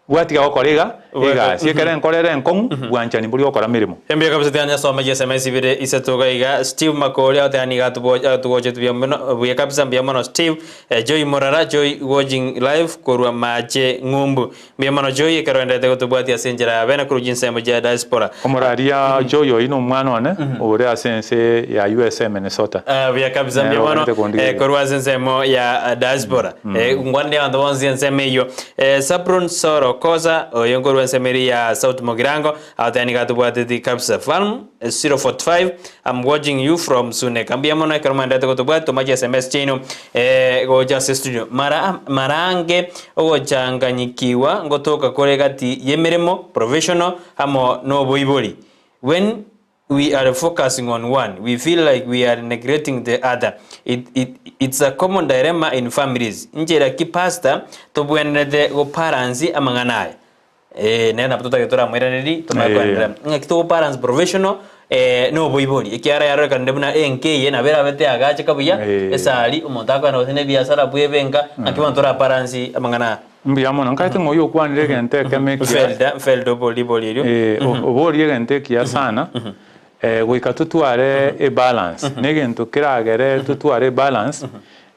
bwatiga gokora iga egasi. Ekero enkoro ere enkong'u, bwanchani mbori gokora meremo. Mbuya kabisa tiga nyasome chiSMS ibere isato iga iga. Steve Makori agoteba nigo atugochete buya mono, buya kabisa mbuya mono Steve. Joy Morara, Joy watching live korwa Mache Ng'umbu. Mbuya mono Joy ekero oenderete gotobwatia ase enchera ya bene korwa chinsemo chia diaspora. Omoraria Joy oyio nomwana one ore ase ense ya USA Minnesota. Ah, buya kabisa Nere mbuya mono oganete kondigereria. eh, korwa ase ensemo ya diaspora. Eh, ngwanire abanto bonsi ensemo eyio. Eh, Sabrun Soro Kosa oyo nkorwa ensemo eria ya South Mugirango agoteba nigo atobwateti kabisa. Farm 045 I'm watching you from Suneka. Mbuya mono ekero mwenderete gotobwatia toma chi SMS chiaino eh, gocha ase studio. Mara marange ogochanganyikigwa ngotoka kore gati y'emeremo, professional, amo noboibori. When we are focusing on one, we feel like we are neglecting the other. It, it, it's a common dilemma in families. Nchera ki pastor tobwenerete gobalansi amang'ana aya? Eh, nere nabo totagete toramoiranerie tomanye Eh. koenderea. Ng'aki togobalance professional eh, na oboibori ekiagera yarorekanire buna enka eye nabo erabete yagacheka buya Eh. esari omonto akoenda gose na ebiasara bwebe enka ng'aki bono torabalance amang'ana aya. Mbuya mono, nkaete ng'a oyio okwanire egento ekemo ekiya. Felda, Felda obori ribori erio. Eh, oborie egento ekiya sana, eh, goika totware ebalance, na egento keragere totware ebalance,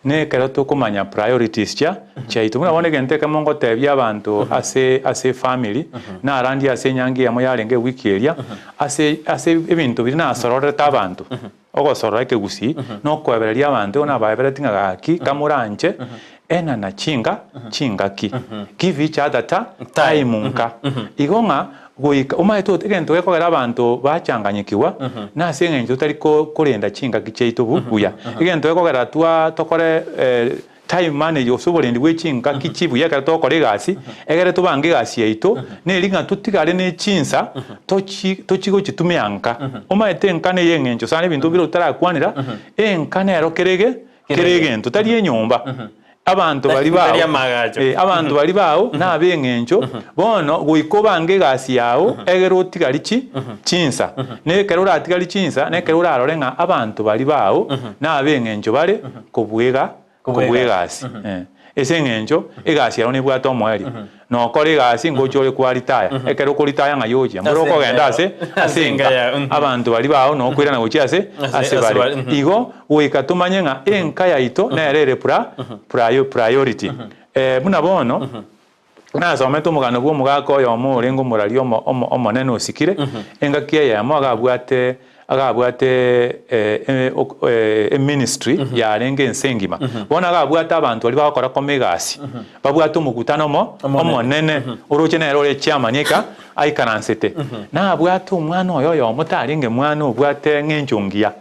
na ekero tokomanya priorities chia chiaito. Buna bono egento ekemo ngotebia abanto ase ase efamiri, narandia ase enyangi eyemo yarenge ewiki eria, ase ase ebinto biria nasororete abanto, ogosorora ekegusii, na okoebereria abanto igo nabaeberetie ng'a gaki kamoranche, enana chinga chingaki, give each other ta time nka. Igo ng'a goika omanyete ot egento gekogera abanto bachanganyikigwa, nase eng'encho totari ko korenda chingaki chiaito bu buya. Egento gekogera twa tokore time manage gose oborendi bwe chingaki chi buya ekero togokora egasi, egere tobange egasi yaito, neri ng'a totigare ne chinsa tochi tochi gochitumia nka. Omanyete enka neye eng'encho sana ebinto bire otarakwanera, enka nero kere ege kera egento, tari enyomba. Abanto baria bao, Tari amagacho. eh, abanto baria bao nabe eng'encho, bono goika obange egasi yao egere otigari chi chinsa. Na ekero oratigari chinsa, na ekero orarore ng'a abanto baria bao nabe eng'encho bare kobua ega Kobua kobua egasi. egasi. Eh. Ase eng'encho egasi yao nebwate omoerio. Nokora egasi ngochia ore kwa retire, ekero okoritaya ng'ai ogochia? Mboro Ase okogenda enka ase yao. ase Ase enka enka. yao, mhm. Abanto baria bao nokoirana gochia ase Ase- ase ase bare. bare, mhm. Igo goika tomanye ng'a enka yaito nere ere pra prayo priority. Buna bono, nasomete omogano bwa omogaka oyomo orenge omorari omo omo omonene osikire, engaki eyemo iga abwate Iga abwate eministry yarenge ense engima. Bono iga abwate abanto baria bagokora koma egasi, babwate omokutano omo omonene, oroche nere ore chairman eka aikaransete. Nabwate omwana oye oyomo tarenge mwana obwate eng'encho ngiya.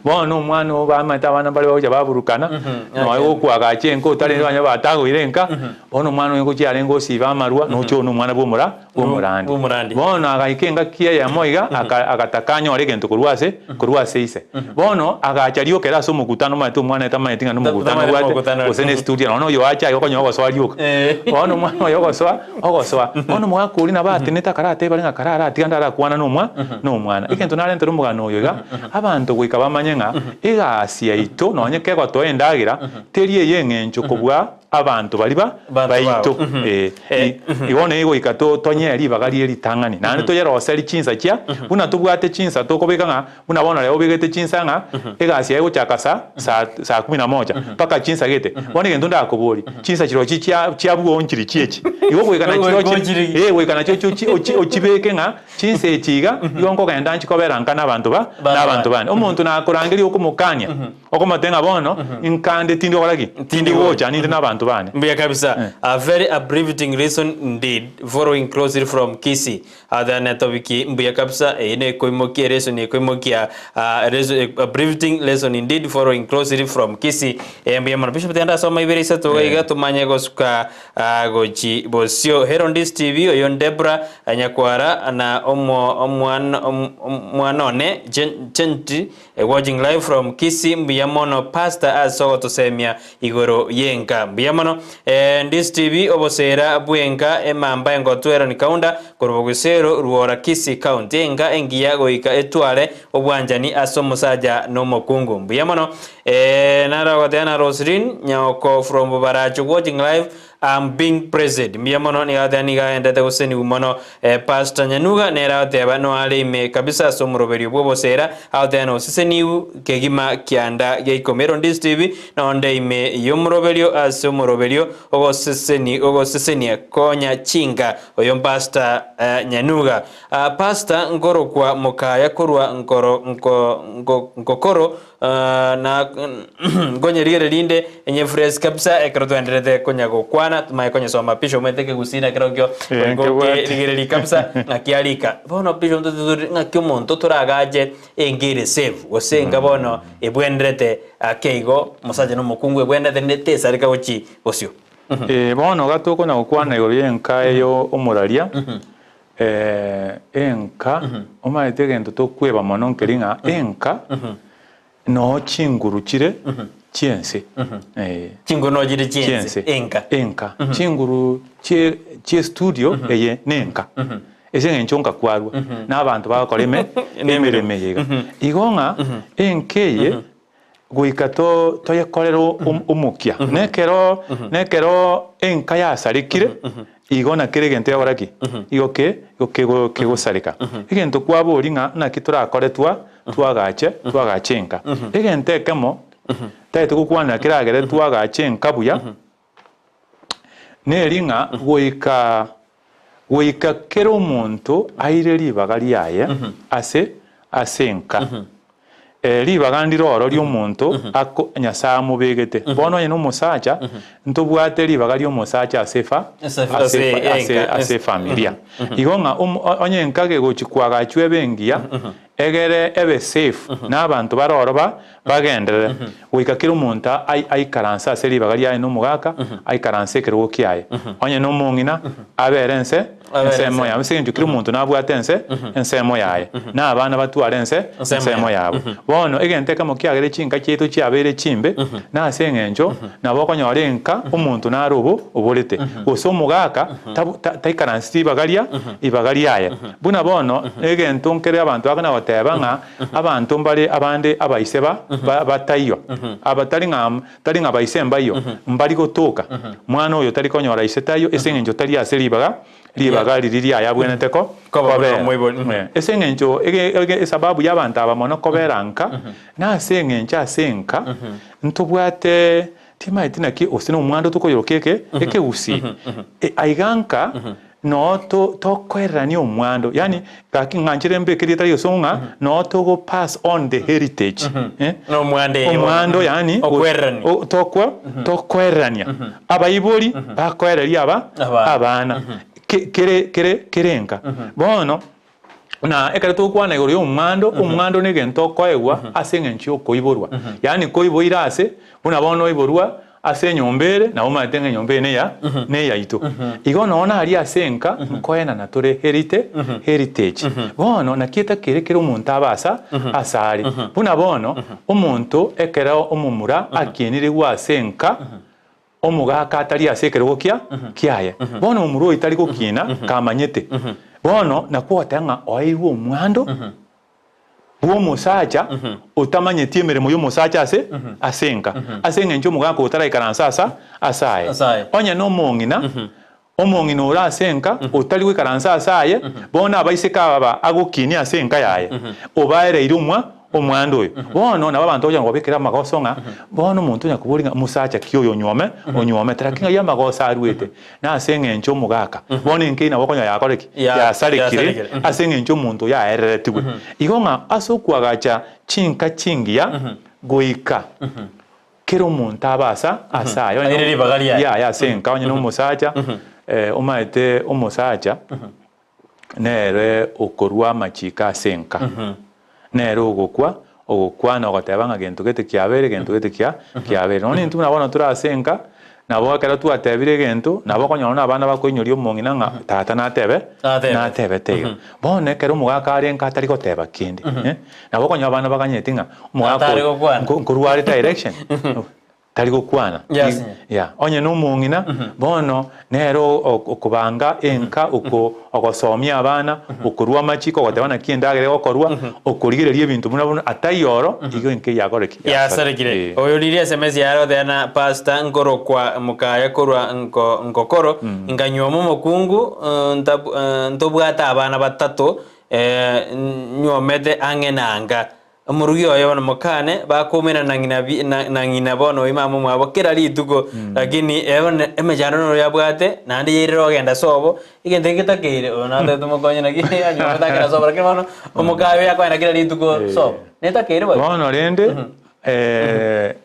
Bono omwana oyo bamaete abana mbare bagocha baburukana, nonya gokwagacha enka otarenge onye batagoire enka, bono omwana oyo ngochia arenge osiba amarwa, noche oyo nomwana bwa omora. bw'omorandi. Bw'omorandi. Bono agaika engaki eyemo iga, aka- agataka anyore egento korwa ase korwa ase ise. Bono agacha riokera ase omokutano omanyete omwana tamanyeti ng'a nomokutano Tamanyeti obwate, omokutano. gose ne estudio nonya oyo acha iga okonyora ogosoa rioka. Eh. Bono omwana oyo ogosoa, ogosoa. Bono omogaka oria nabo atenete akaratebe bare ng'a kararatiga ndarakwana na omwa na omwana. Egento narentere omogano oyo iga, abanto goika bamanye ng'a egasi yaito nonye kegotoa endagera, teri eye eng'encho kobua abanto baria ba Abanto baito. bao. Mhm. Eh, Eh, i- igo nigo goika to- tonyee ribaga rie ritang'ani, naende toyeroserie chinsa chia, buna tobwate chinsa tokobeka ng'a buna bono rero obegete chinsa ng'a egasi yaye egochaka saa saa saa kumi na moja mpaka chinsa gete. Bono egento ndakoborie, chinsa chirochio chia chiabwo nchiri chiechi? Igo goika nachirochio Gochirigi. eh, goika nachio ochi ochi ochibeke ng'a chinsa echi iga, igo nkogenda nchi kobera nka na abanto ba Abanto na abanto bane. bane. Omonto nakorangeria okomokania. Okomotebi ng'a bono inkande tindi gokora ki? Tindi gocha, ninde nabanto bane. Mbuya kabisa. A very uplifting lesson indeed, following closely from Kisii. Other na topic mbuya kabisa, eye nekoimokia lesson ekoimokia ah, lesson, uplifting lesson indeed following closely from Kisii. Eh, mbuya mono. Bishop tiga ndasoma ibere isato iga iga tomanye gosuka ah, gochi bosio. Herondis TV oyo Debra Nyakwara na omo omwana omwana one Gen Gentry Watching live from Kisii mbuya mono pastor ase ogotosemia igoro yenka mbuya. Mbuya mono. Eh, Ndisi TV obosera bw'enka emamba engotu Aaron Kaunda korwa Bogusero Ruora Kisii County enka engiya goika etware obwanchani ase omosacha na omokungu. Mbuya mono. Eh, naro agoteba na Roslyn Nyaoko from Bobaracho watching live I'm being praised. Mbuya mono nigo agoteba nigo agendete gosenigwa mono. Eh, Pastor Nyanuga nere agoteba noare ime kabisa ase omoroberio bw'obosera agoteba noseseniwu kegima kianda gia ikomi. Ero Ndisi TV nonde ime y'omoroberio ase omoroberio ogoseseni ogosesenia konya chinka oyo Pastor eh, Nyanuga. Ah, Pastor nkorokwa mokaya korwa nkoro nko nko nkokoro Na nkonyerigereria rinde enye fresh kabisa ekero twaenderete konya gokwana tumanye konyesoma pisha omanyete ekegusii na kerokio Eh, nkebwate. rigereria kabisa ng'aki arika bono pisha ntototore ng'aki omonto toragache enga ere safe gose enga bono ebwenerete ake igo omosacha na omokungu ebwenerete rinde tesareka gochi bosio. Eh, bono iga tokona gokwana igoro ya enka eyo omoraria, Enka, omanyete egento tokweba mono nkeri ng'a enka noo chinguru chire chi'ense. Eh. Chinguru noo chire chi'ense, Chi'ense. enka. Enka. Chinguru chie chie studio eye nenka. Ase eng'encho nka kwarwa na abanto bagokora eme emeremo eye iga. Igo ng'a enka eye goika toyekorere omokia. Nekero nekero enka yasarekire, igo na kera egento egokora ki? Igo ke kegosareka. Egento kwaboria ng'a naki torakore twa twagache twagache enka. Egento ekemo tagete gokwanera keragere twagache enka buya, neri ng'a goika goika kera omonto aire ribaga riaye ase ase enka. Ribaga ndire oro ri'omonto ako Nyasae amobegete. Bono onye nomosacha, ntobwate ribaga ri'omosacha ase efa Ase- ase ase efa ase enka. ase efamilia. Igo ng'a omo onye enka gegochi koagachwa ebe engiya, egere ebe safe, na abanto bare oro ba bagenderere, goika kera omonto ai aikaranse ase ribaga riaye na omogaka, aikaranse ekerogo kiaye. Onye na omong'ina, abere ense Abere ensemo ense. yabo. Ase eng'encho kera omonto nabwate ense ensemo yaye, na abana batware ense Ensemo ensemo yabo. yabo. Bono egento ekemo kiagere chinka chiaito chiabeire chimbe, nase eng'encho nabo okonyora enka omonto nare obo oborete, gose omogaka tabu ta taikaranseti ribaga ria ribaga riaye. Buna bono egento nkere abanto bakona goteba ng'a abanto mbare abande abaise ba ba bataiyo, aba tari ng'a Tari ng'a baise mbaiyo, mbari gotoka. Mwana oyo tari konyora ise taiyo ase engencho tari ase ribaga ribaga riria riaye abwenerete ko Koba buna kobera. omoibori. Eh, Ase engencho ege ege esababu y'abanto aba mono kobera nka, nase engencho ase enka ntobwate timaeti naki gose na omwando tokoyoroka eke ekegusii. Aiga nka Noo to tokoererania omwando yaani gaki ng'anchire mbeke erieta ria Yeso ng'a noo togo pass on the heritage eh, Na omwando eye bono. omwando yaani Okoererania. o- tokwo tokoererania abaibori bakoereria aba Abana. abana Ke- kere kere kere enka bono na ekero togokwana igoro ya omwando, omwando na egento okoegwa ase eng'encho ya okoiborwa yaani koiboire ase buna bono oiborwa Ase enyomba ere, nabo omanyete ng'a enyomba eye neya neyaito. Igo nonya naria ase enka nkoenana tore herite heritage. Bono naki etakeire kera omonto abe asa asare. Buna bono, omonto ekero omomura akienirigwe ase enka, omogaka atari ase ekerogo kia kiaye. Bono omomura oyio tari gokina kamanyete. Bono nakwo ogoteba ng'a oeirwe omwando. bw'omosacha otamanyeti emeremo y'omosacha ase ase enka, ase engencho omogaka otaraikaransa asa ase aye. Ase aye. Onye nomong'ina, omong'ina ore ase enka otari goikaransa ase aye, bono abaiseke aba agokinia ase enka yaye, obaereire omwa omwando oyo. Bono nabo abanto bagocha kobabekera amagoso ng'a bono omonto onya koboria ng'a mosacha ki oyo onyuome onyuomete, lakini ng'ai amagoso arwete? Nase engencho omogaka, bono enka eyio nabo okonyora yakore ki? Yasarekire Yasarekire. ase engencho omonto oyo aereretigwe. Igo ng'a ase okoagacha chinka chingiya goika kera omonto abe asa ase aye. Onye Aire ribaga riaye. riaye ase enka, onye na omosacha, omanyete omosacha nere okorua amachiko ase enka, nere ogokwa ogokwana ogoteba ng'a gento gete kiabeire gento gete kia kiabeire. Nonya intwe buna bono tore ase enka, nabo ekero twatebire egento, nabo okonyora buna abana bakoinyoria omong'ina ng'a tata natebe Natebe. natebete iga. Bono ekero omogaka are enka atari goteba kende, nabo okonyora abana baganyeti ng'a omogaka Tata are oyo gokwana. nko nkorwa are direction. Tari gokwana. Yes. Yeah. Onye nomong'ina, bono nere okobanga enka, oko ogosomia abana, okorua amachiko, ogoteba naki endagera egokorwa, okorigereria ebinto buna bono, ataiyo oro, igo enka eyio yakore ki? Yasarekire. Eh. Oyo riria SMS yare goteba na pastor nkorokwa mokaya korwa nko nkokoro, nkanywoma omokungu ntab ntobwate abana batato, nywomete ang'e na anga. Omorugi oye bono mokane, bakoumera na ng'ina bi- na na ng'ina bono oyio mama omwabo kera rituko, lakini ere bono emechando noro yabwate, naende yairire ogenda sobo, egento eke getakeire, oyo natagete mokonye naki anyomete akera sobo, lakini bono omokaye oyo akoenda kera rituko sobo, netakeire boigo. Bono rende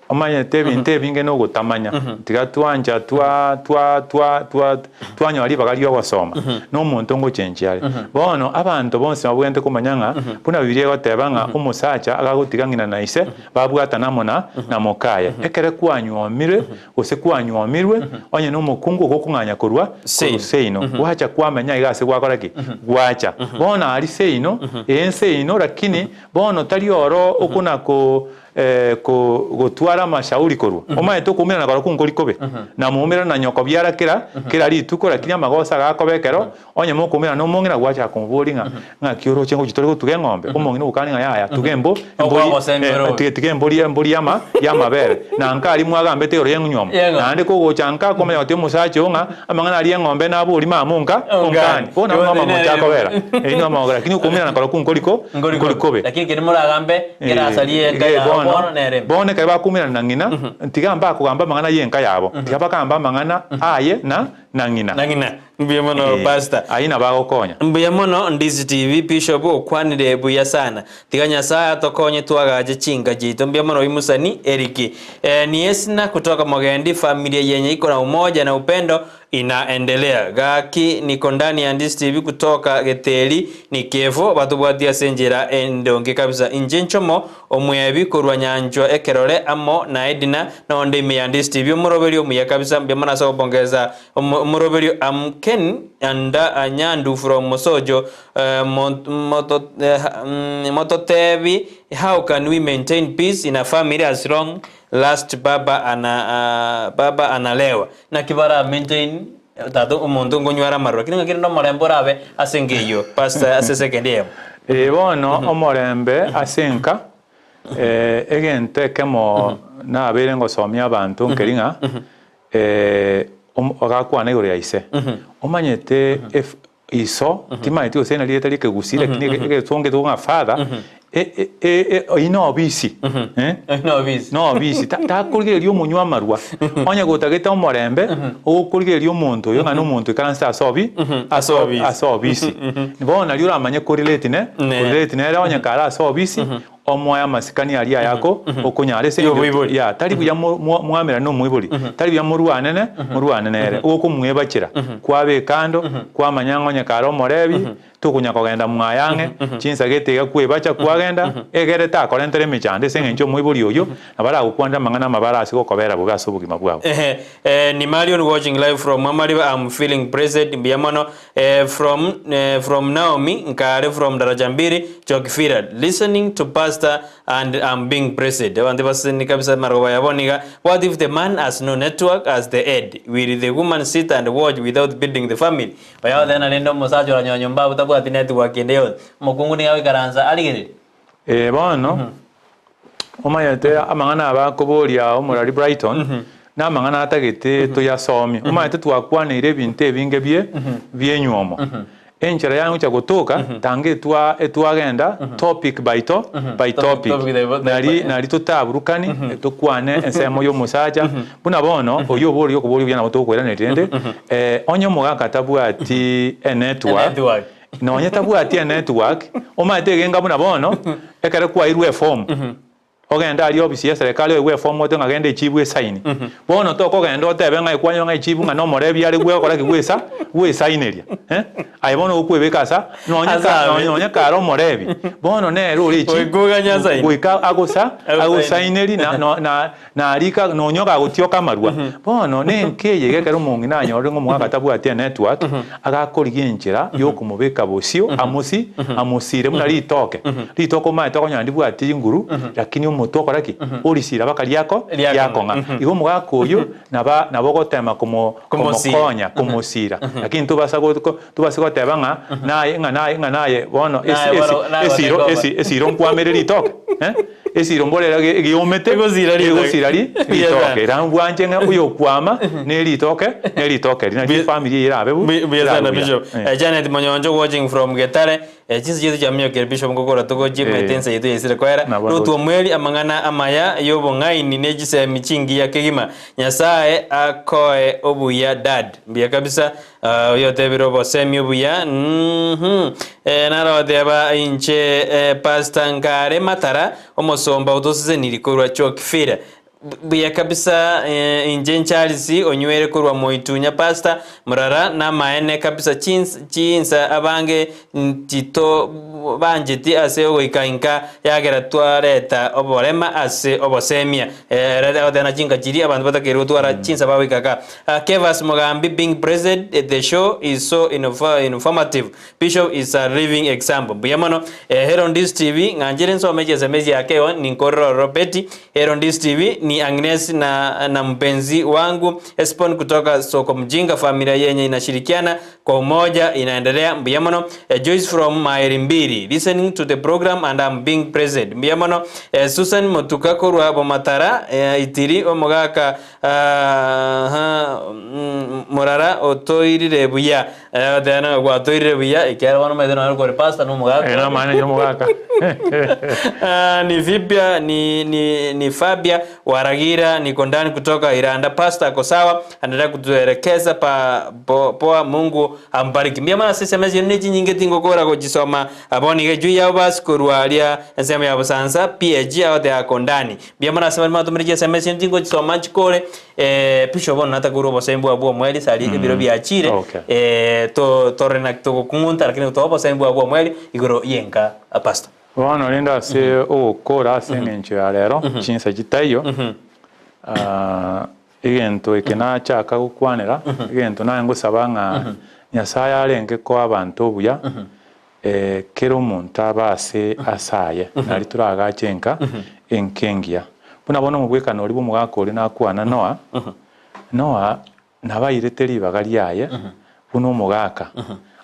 omanyete ebinto ebinge na ogotamanya, tiga twancha twa twa twa twa twanyora ribaga ri'ogosoma, na omonto ngochenchia are. Bono abanto bonsi babwenerete komanya ng'a buna Bibilia egoteba ng'a omosacha agagotiga ng'ina na ise, babwatana amo na na mokaye. Ekere kwanyuomire gose kwanyuomirwe, onye nomokungu ogokong'anya korwa korwa seino, gwacha kwamenya iga ase gwakora ki? Gwacha. Bono aria seino, ense ino, lakini bono tari oro okona ko gotwara amashauri korwa. Omanyete okoumerana korokwo nkori kobe, na moumerane na nyoko biara kera kera rituko, lakini amagoso agakoba ekero onye mokoumerana nomong'ina gwachaka komoboria ng'a ng'aki oroche ngochia tore gotuga eng'ombe, omong'ina ogokania ng'a yaya tuga embo embori tiga embori embori yama yamabere. Na nka aria mwagambete igoro y'enywomo, naende kogocha nka kwamanya gotebia omosacha oo ng'a amang'ana aria y'eng'ombe naborie mama onka onkani. Bono nabo amamocho akobera, erio nigo lakini okoumerana korokwo nkori ko nkori kobe. Lakini keri moragambe Ngerasarie enka yao bono nere mbe. Bono ekero bakumerana na ng'ina, tiga mbakogamba amang'ana y'enka yabo, tiga bagambe amang'ana aye na na ng'ina. Na ng'ina. Mbuya mono pastor. Ayio nabo agokonya. Mbuya mono Ndizi TV Bishop okwanire buya sana. Tiga Nyasaye atokonye twagache chinka chiaito. Mbuya mono Oimusani Eric. Eh, ni Esna kutoka Mogendi familia yenye iko na umoja na upendo Inaendelea. Gaki niko ndani ya Ndizi TV kutoka Geteri ni kefo batobwatie ase enchera endonge kabisa. Inche nchomo omwebi korwa nyanchwa ekerore amo na Edna nonde ime ya Ndizi TV omoroberio omuya kabisa mbuya mono ase ogopongeza omoroberio am Ken anda Nyandu from Mosojo mototebi how can we maintain peace in a family as long last baba ana baba analewa Naki bara maintain tata omonto nkonywara amarwa lakini ng'aki rende omorembe orabe ase enka eyio pastor ase second eyemo. Ee bono omorembe ase enka, egento ekemo nabeire ngosomia abanto nkeri ng'a agakwana igoro ya ise, omanyete Iso, timanyeti gose nari rieta ri'ekegusii lakini egesongo getogwa ng'a father, oyio nobisi eh, Nobisi. nobisi takorigereria omonywa amarwa, onye gotagete omorembe, ogokorigereria omonto oyo ng'a nomonto oikaransete ase obi Ase obisi. ase obisi. Bono nario oramanye korelate ne Ne. korelate nere onye kare ase obisi, Omoe amasikani aria ayako okonyara ase engencho Y'oboibori. ya tari buya mwamerane nomoibori, tari buya morwanene morwane nere, okomwebachera kwabeka ando, kwamanya ng'a onye kare omorebi, tokonya kogenda mwaye ang'e, chinsa gete iga kwebacha kwagenda, egere takorentere emechando ase engencho omoibori oyio nabo aragokwanere amang'ana amabe arase gokobera bobe ase obogima bwao. Ehe eh, ni Marion watching live from Amariba am feeling blessed mbuya mono eh, from eh, from Naomi nkare from Daraja Mbili Chokifira listening to pastor and am being blessed abanto baseseni kabisa marogoba yabo niga what if the man has no network as the head will the woman sit and watch without building the family oyo then rende omosacha oranyora nyomba abwo tabwati network ende yonsi omokungu niga agoikaransa arigererie Ee bono, omanyete amang'ana aba akoboria omorari Brighton, namang'ana atagete toyasomie. Omanyete twakwaneire ebinto ebinge bie bienywomo. Enchera yagocha gotoka, tanga etwa etwagenda topic by to by topic. Topic by by Nari nari totaburukani, tokwane ensemo ya omosacha, buna bono oyio oboria okoboria buya nabo tokoiraneria rende, onye omogaka tabwati enetwork, Enetwork. Nonye tabwati enetwork, omanyete egenga buna bono, ekero kwairwe eform, ogende aria ofisi ya eserekari oegwe eform ote ng'a genda echibu esaini. Bono tokogenda otebe ng'a ekwanyora ng'a echibu ng'a nomorebi are gwekora ki gwesa gwesaineria eh, aye bono okwebeka asa nonye Ase ka abe. nonye kare omorebi, bono nere ore echi Goika oganye asaini. goika agosa Agosaini. agosaineri na no na Narika nonya ogagotioka amarwa. Bono nenka eye iga ekero omong'ina anyorire ng'a omogaka tabwati enetwork, agakorigia enchera yokomobeka bosio amosi amosire buna ritoke. Ritoke omanyete okonyora ndibwati chinguru, lakini. omote okora ki? Orisira baka riako Riakong'a. riakong'a. Igo omogaka oyio naba nabo ogotema komo Komosira. komokonya komosira. Lakini tobasa go go tobase goteba ng'a naye ng'a naye ng'a naye bono esi Naye esi bono naye esiro gotekoba. esi esiro nkwamere ritoke eh, esiro mbore ege egeomete Egosira ritoke. egosira ri ritoke. Era mbwanche ng'a oyokwama ne ritoke ne ritoke eri nari efamiri eye erabe bu Mbuya sana erabe buya. Bishop. Eh. Eh, Janet Monyoncho watching from Getare. Eh, chinsa chiaito chiaminyokire Bishop ngokora togochie Eh. maete ensa yaito yaisire koera. Nabo Ruth ndoche. Omweri amang'ana amaya y'obong'aini ne chisemi chingiya kegima. Nyasae akoe obuya dad. Mbuya kabisa. Ah, oyo otebire obosemi obuya. Mhm. Eh, naroteba inche eh, Pastor Nkare Matara omosomba otoseseniri korwa Chokifira. Buya kabisa inche Charles onywere korwa moitunya pastor murara namaene kabisa chinsa abange ntito bancheti ase ogoika inka yagera twareta oborema ase obosemia ere agoteba chinka chiria abanto batakeire gotwara chinsa bagoika ka Kevas Mogambi being present at the show is so informative Bishop is a living example mbuya mono Herondis TV ng'anchire nsome chieseme chiake igo ninkorere ororo Betty Herondis TV ni Agnes na na mpenzi wangu Espon kutoka soko mjinga familia yenye inashirikiana kwa umoja inaendelea mbuya mono Joyce from Maeri Mbiri listening to the program and I'm being present mbuya mono Susan Motuka korwa Bomatara Itiri omogaka Aaha, morara otoirire buya. Agoteba ng'a gwatoirire buya, ekiagera bono omanyete nonye kore pastor na omogaka. Eh, namaene inche omogaka. Ah, ni vipya ni, ni, ni Fabia Waragira niko ndani kutoka Iranda. Pastor ako sawa, anaendelea kutuelekeza pa po, poa. Mungu ambariki. Mbuya mono ase SMS ere ne chinyinge tingokora gochisoma bono iga ejuu yabo basi korwa aria ensemo ya Busansa PAG agoteba ako ndani. Mbuya mono ase baria mwatomire chieseme echio tingochi nchikore eh, bishop bono natakorwa obosembi bwabo bwa omweri sari ebiro biachire Okay. eh, to tore na togokung'unta lakini toa obosembi bwabo bwa omweri igoro yenka pastor. Bono rende ase ogokora ase eng'encho ya rero, chinsa chitaiyo, ah, egento eke nachaka gokwanera, egento naye ngosaba ng'a Nyasaye arenge koa abanto obuya, Kera omonto abe ase ase aye, nario toragache enka enka engiya. Buna bono omobwekano oria bw'omogaka oria nakwana Noa, Noa nabairete ribaga riaye buna omogaka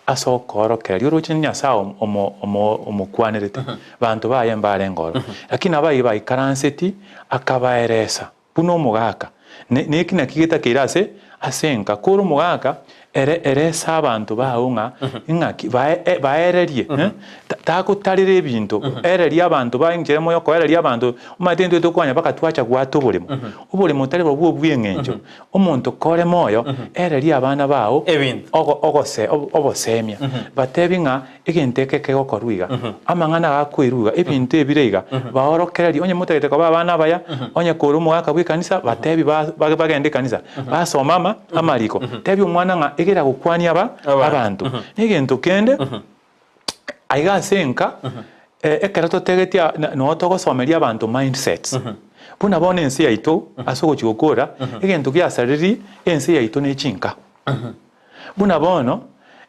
ase okoorokereria oroche Nyasae omo omo omokwanerete, banto baye mbarenge ororo. Lakini nabaria baikaranseti akabaeresa. Buna omogaka, ne neki naki getakeire ase ase enka. Kore omogaka, ere eresa abanto bao ng'a ing'aki bae e baererie eh, ta tagotarera ebinto, ererie abanto bae enchera emo yokoereria abanto, omanyete intwe tokwanya mpaka twacha goata oboremo. Oboremo tari borobwo obweng'encho, omonto kore moyo, ererie abana bao Ebinto. ogo ogose obosemia, batebi ng'a Egento eke kegokorwa iga, amang'ana agakoirwa iga, ebinto ebire iga, baorokererie, onye motagete koba abana abaya, onye kore omogaka bw'ekanisa, batebi ba bagende ekanisa, basome ama amariko. Tebia omwana ng'a egera gokwania aba abanto. Na egento kende, aiga ase enka, ekero totegetie noo togosomeria abanto mindsets. Buna bono ense yaito, ase ogochia gokora, egento giasaririe ense yaito ne chinka. Buna bono,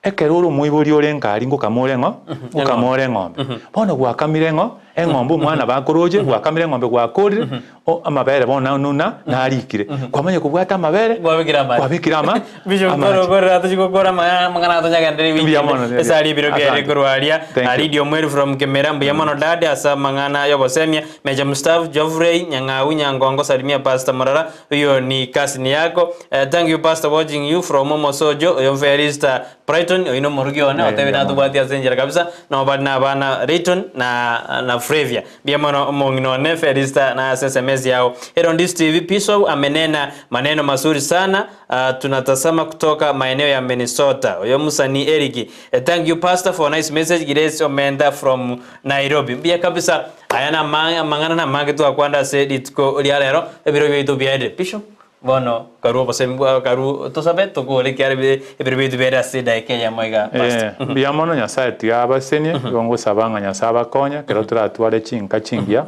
ekero ore omoibori ore nkari ngokama ore ng'o? Ngokama ore eng'ombe. Bono gwakamire ng'o? Eng'ombe omwana bakoroche, gwakamire eng'ombe gwakorire, o amabere bono na nuna narikire. Kwamanya kobwata amabere, Kwabekire amache. kwabekire ama Bishop amache. koro koro atochi gokora amang'ana amang'ana atonyagendereri wiki Mbuya mono, ende. Esari ebiro biaye Asante. korwa aria. Thank you. Lydia Omweri from Kemera mbuya mono dad ase amang'ana yobosemia. Meja Mustaf, Geoffrey, Nyang'au, Nyangongo salimia Pastor Morara Oyo ni cousin yako. Eh, thank you pastor watching you from Omosojo. Oyo Felista Brighton oyo nomorugi one Eh, otebe mbuya mono. natobwati ase enchera kabisa no bari na abana Rayton na na Flavia. Mbuya mono omong'ina one Felista na ase SMS yao. Erondis TV Pisau amenena maneno mazuri sana. Uh, tunatazama kutoka maeneo ya Minnesota. Oyo musani Eric. Eh, thank you pastor for nice message. Grace Omenda from Nairobi. Mbuya kabisa. Aya nama amang'ana namange twakwanda ase rituko ria rero, ebiro biaito biaerire. Bishop, bono karue obosemi bwao karue tosabe tokore ekiagera ebi ebiro biaito biaerire ase edaika eyemo iga pastor. Eh, mbuya mono Nyasaye tiga abasenie, igo ngosaba ng'a Nyasaye abakonye ekero toratware chinka chingiya,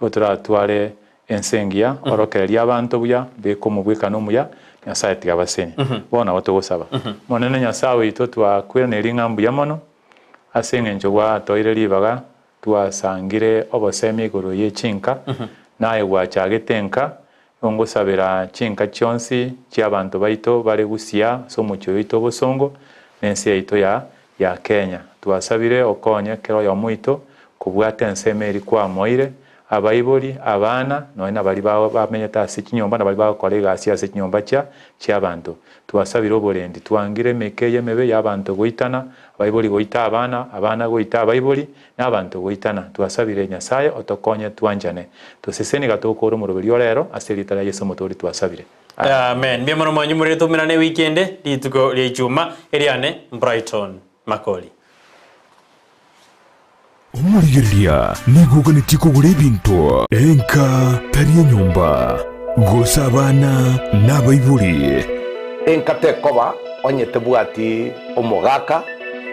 igo toratware ense engiya, orokererie abanto buya, beka omobwekano omuya, Nyasaye tiga abasenie. Bono nabo togosaba. Monene Nyasaye oito twakwiraneria ng'a mbuya mono, ase eng'encho gwatoire ribaga. Twasangire obosemi igoro ye chinka, naye gwachagete enka, igo ngosabera chinka chionsi chi'abanto baito bare gusia ase omochie oyo oito obosongo, na ense yaito ya ya Kenya. Twasabire okonye kera oyomo oito kobwata ensemo eria kwamoeire, abaibori, abana, nonya na baria bamenyete ase chinyomba na baria bagokora egasi ase chinyomba chia chi'abanto. Twasabire oborendi, twangire emeika eye emebe y'abanto goitana, abaibori goita abana, abana goita abaibori, na abanto goitana. Twasabire Nyasae otokonye twanchane. Toseseni gatokoora omoroberio o rero, ase erieta ria Yeso Omotoori twasabire. Amen. Amen. Mbuya mono mwanyumorire toumerane ewiki ende rituko ria Ichuma eriane Brighton Makori. Omorigereria nigo oganetie kogora ebinto, enka tari enyomba, gose abana na abaibori. Enka tekoba onye tebwati omogaka.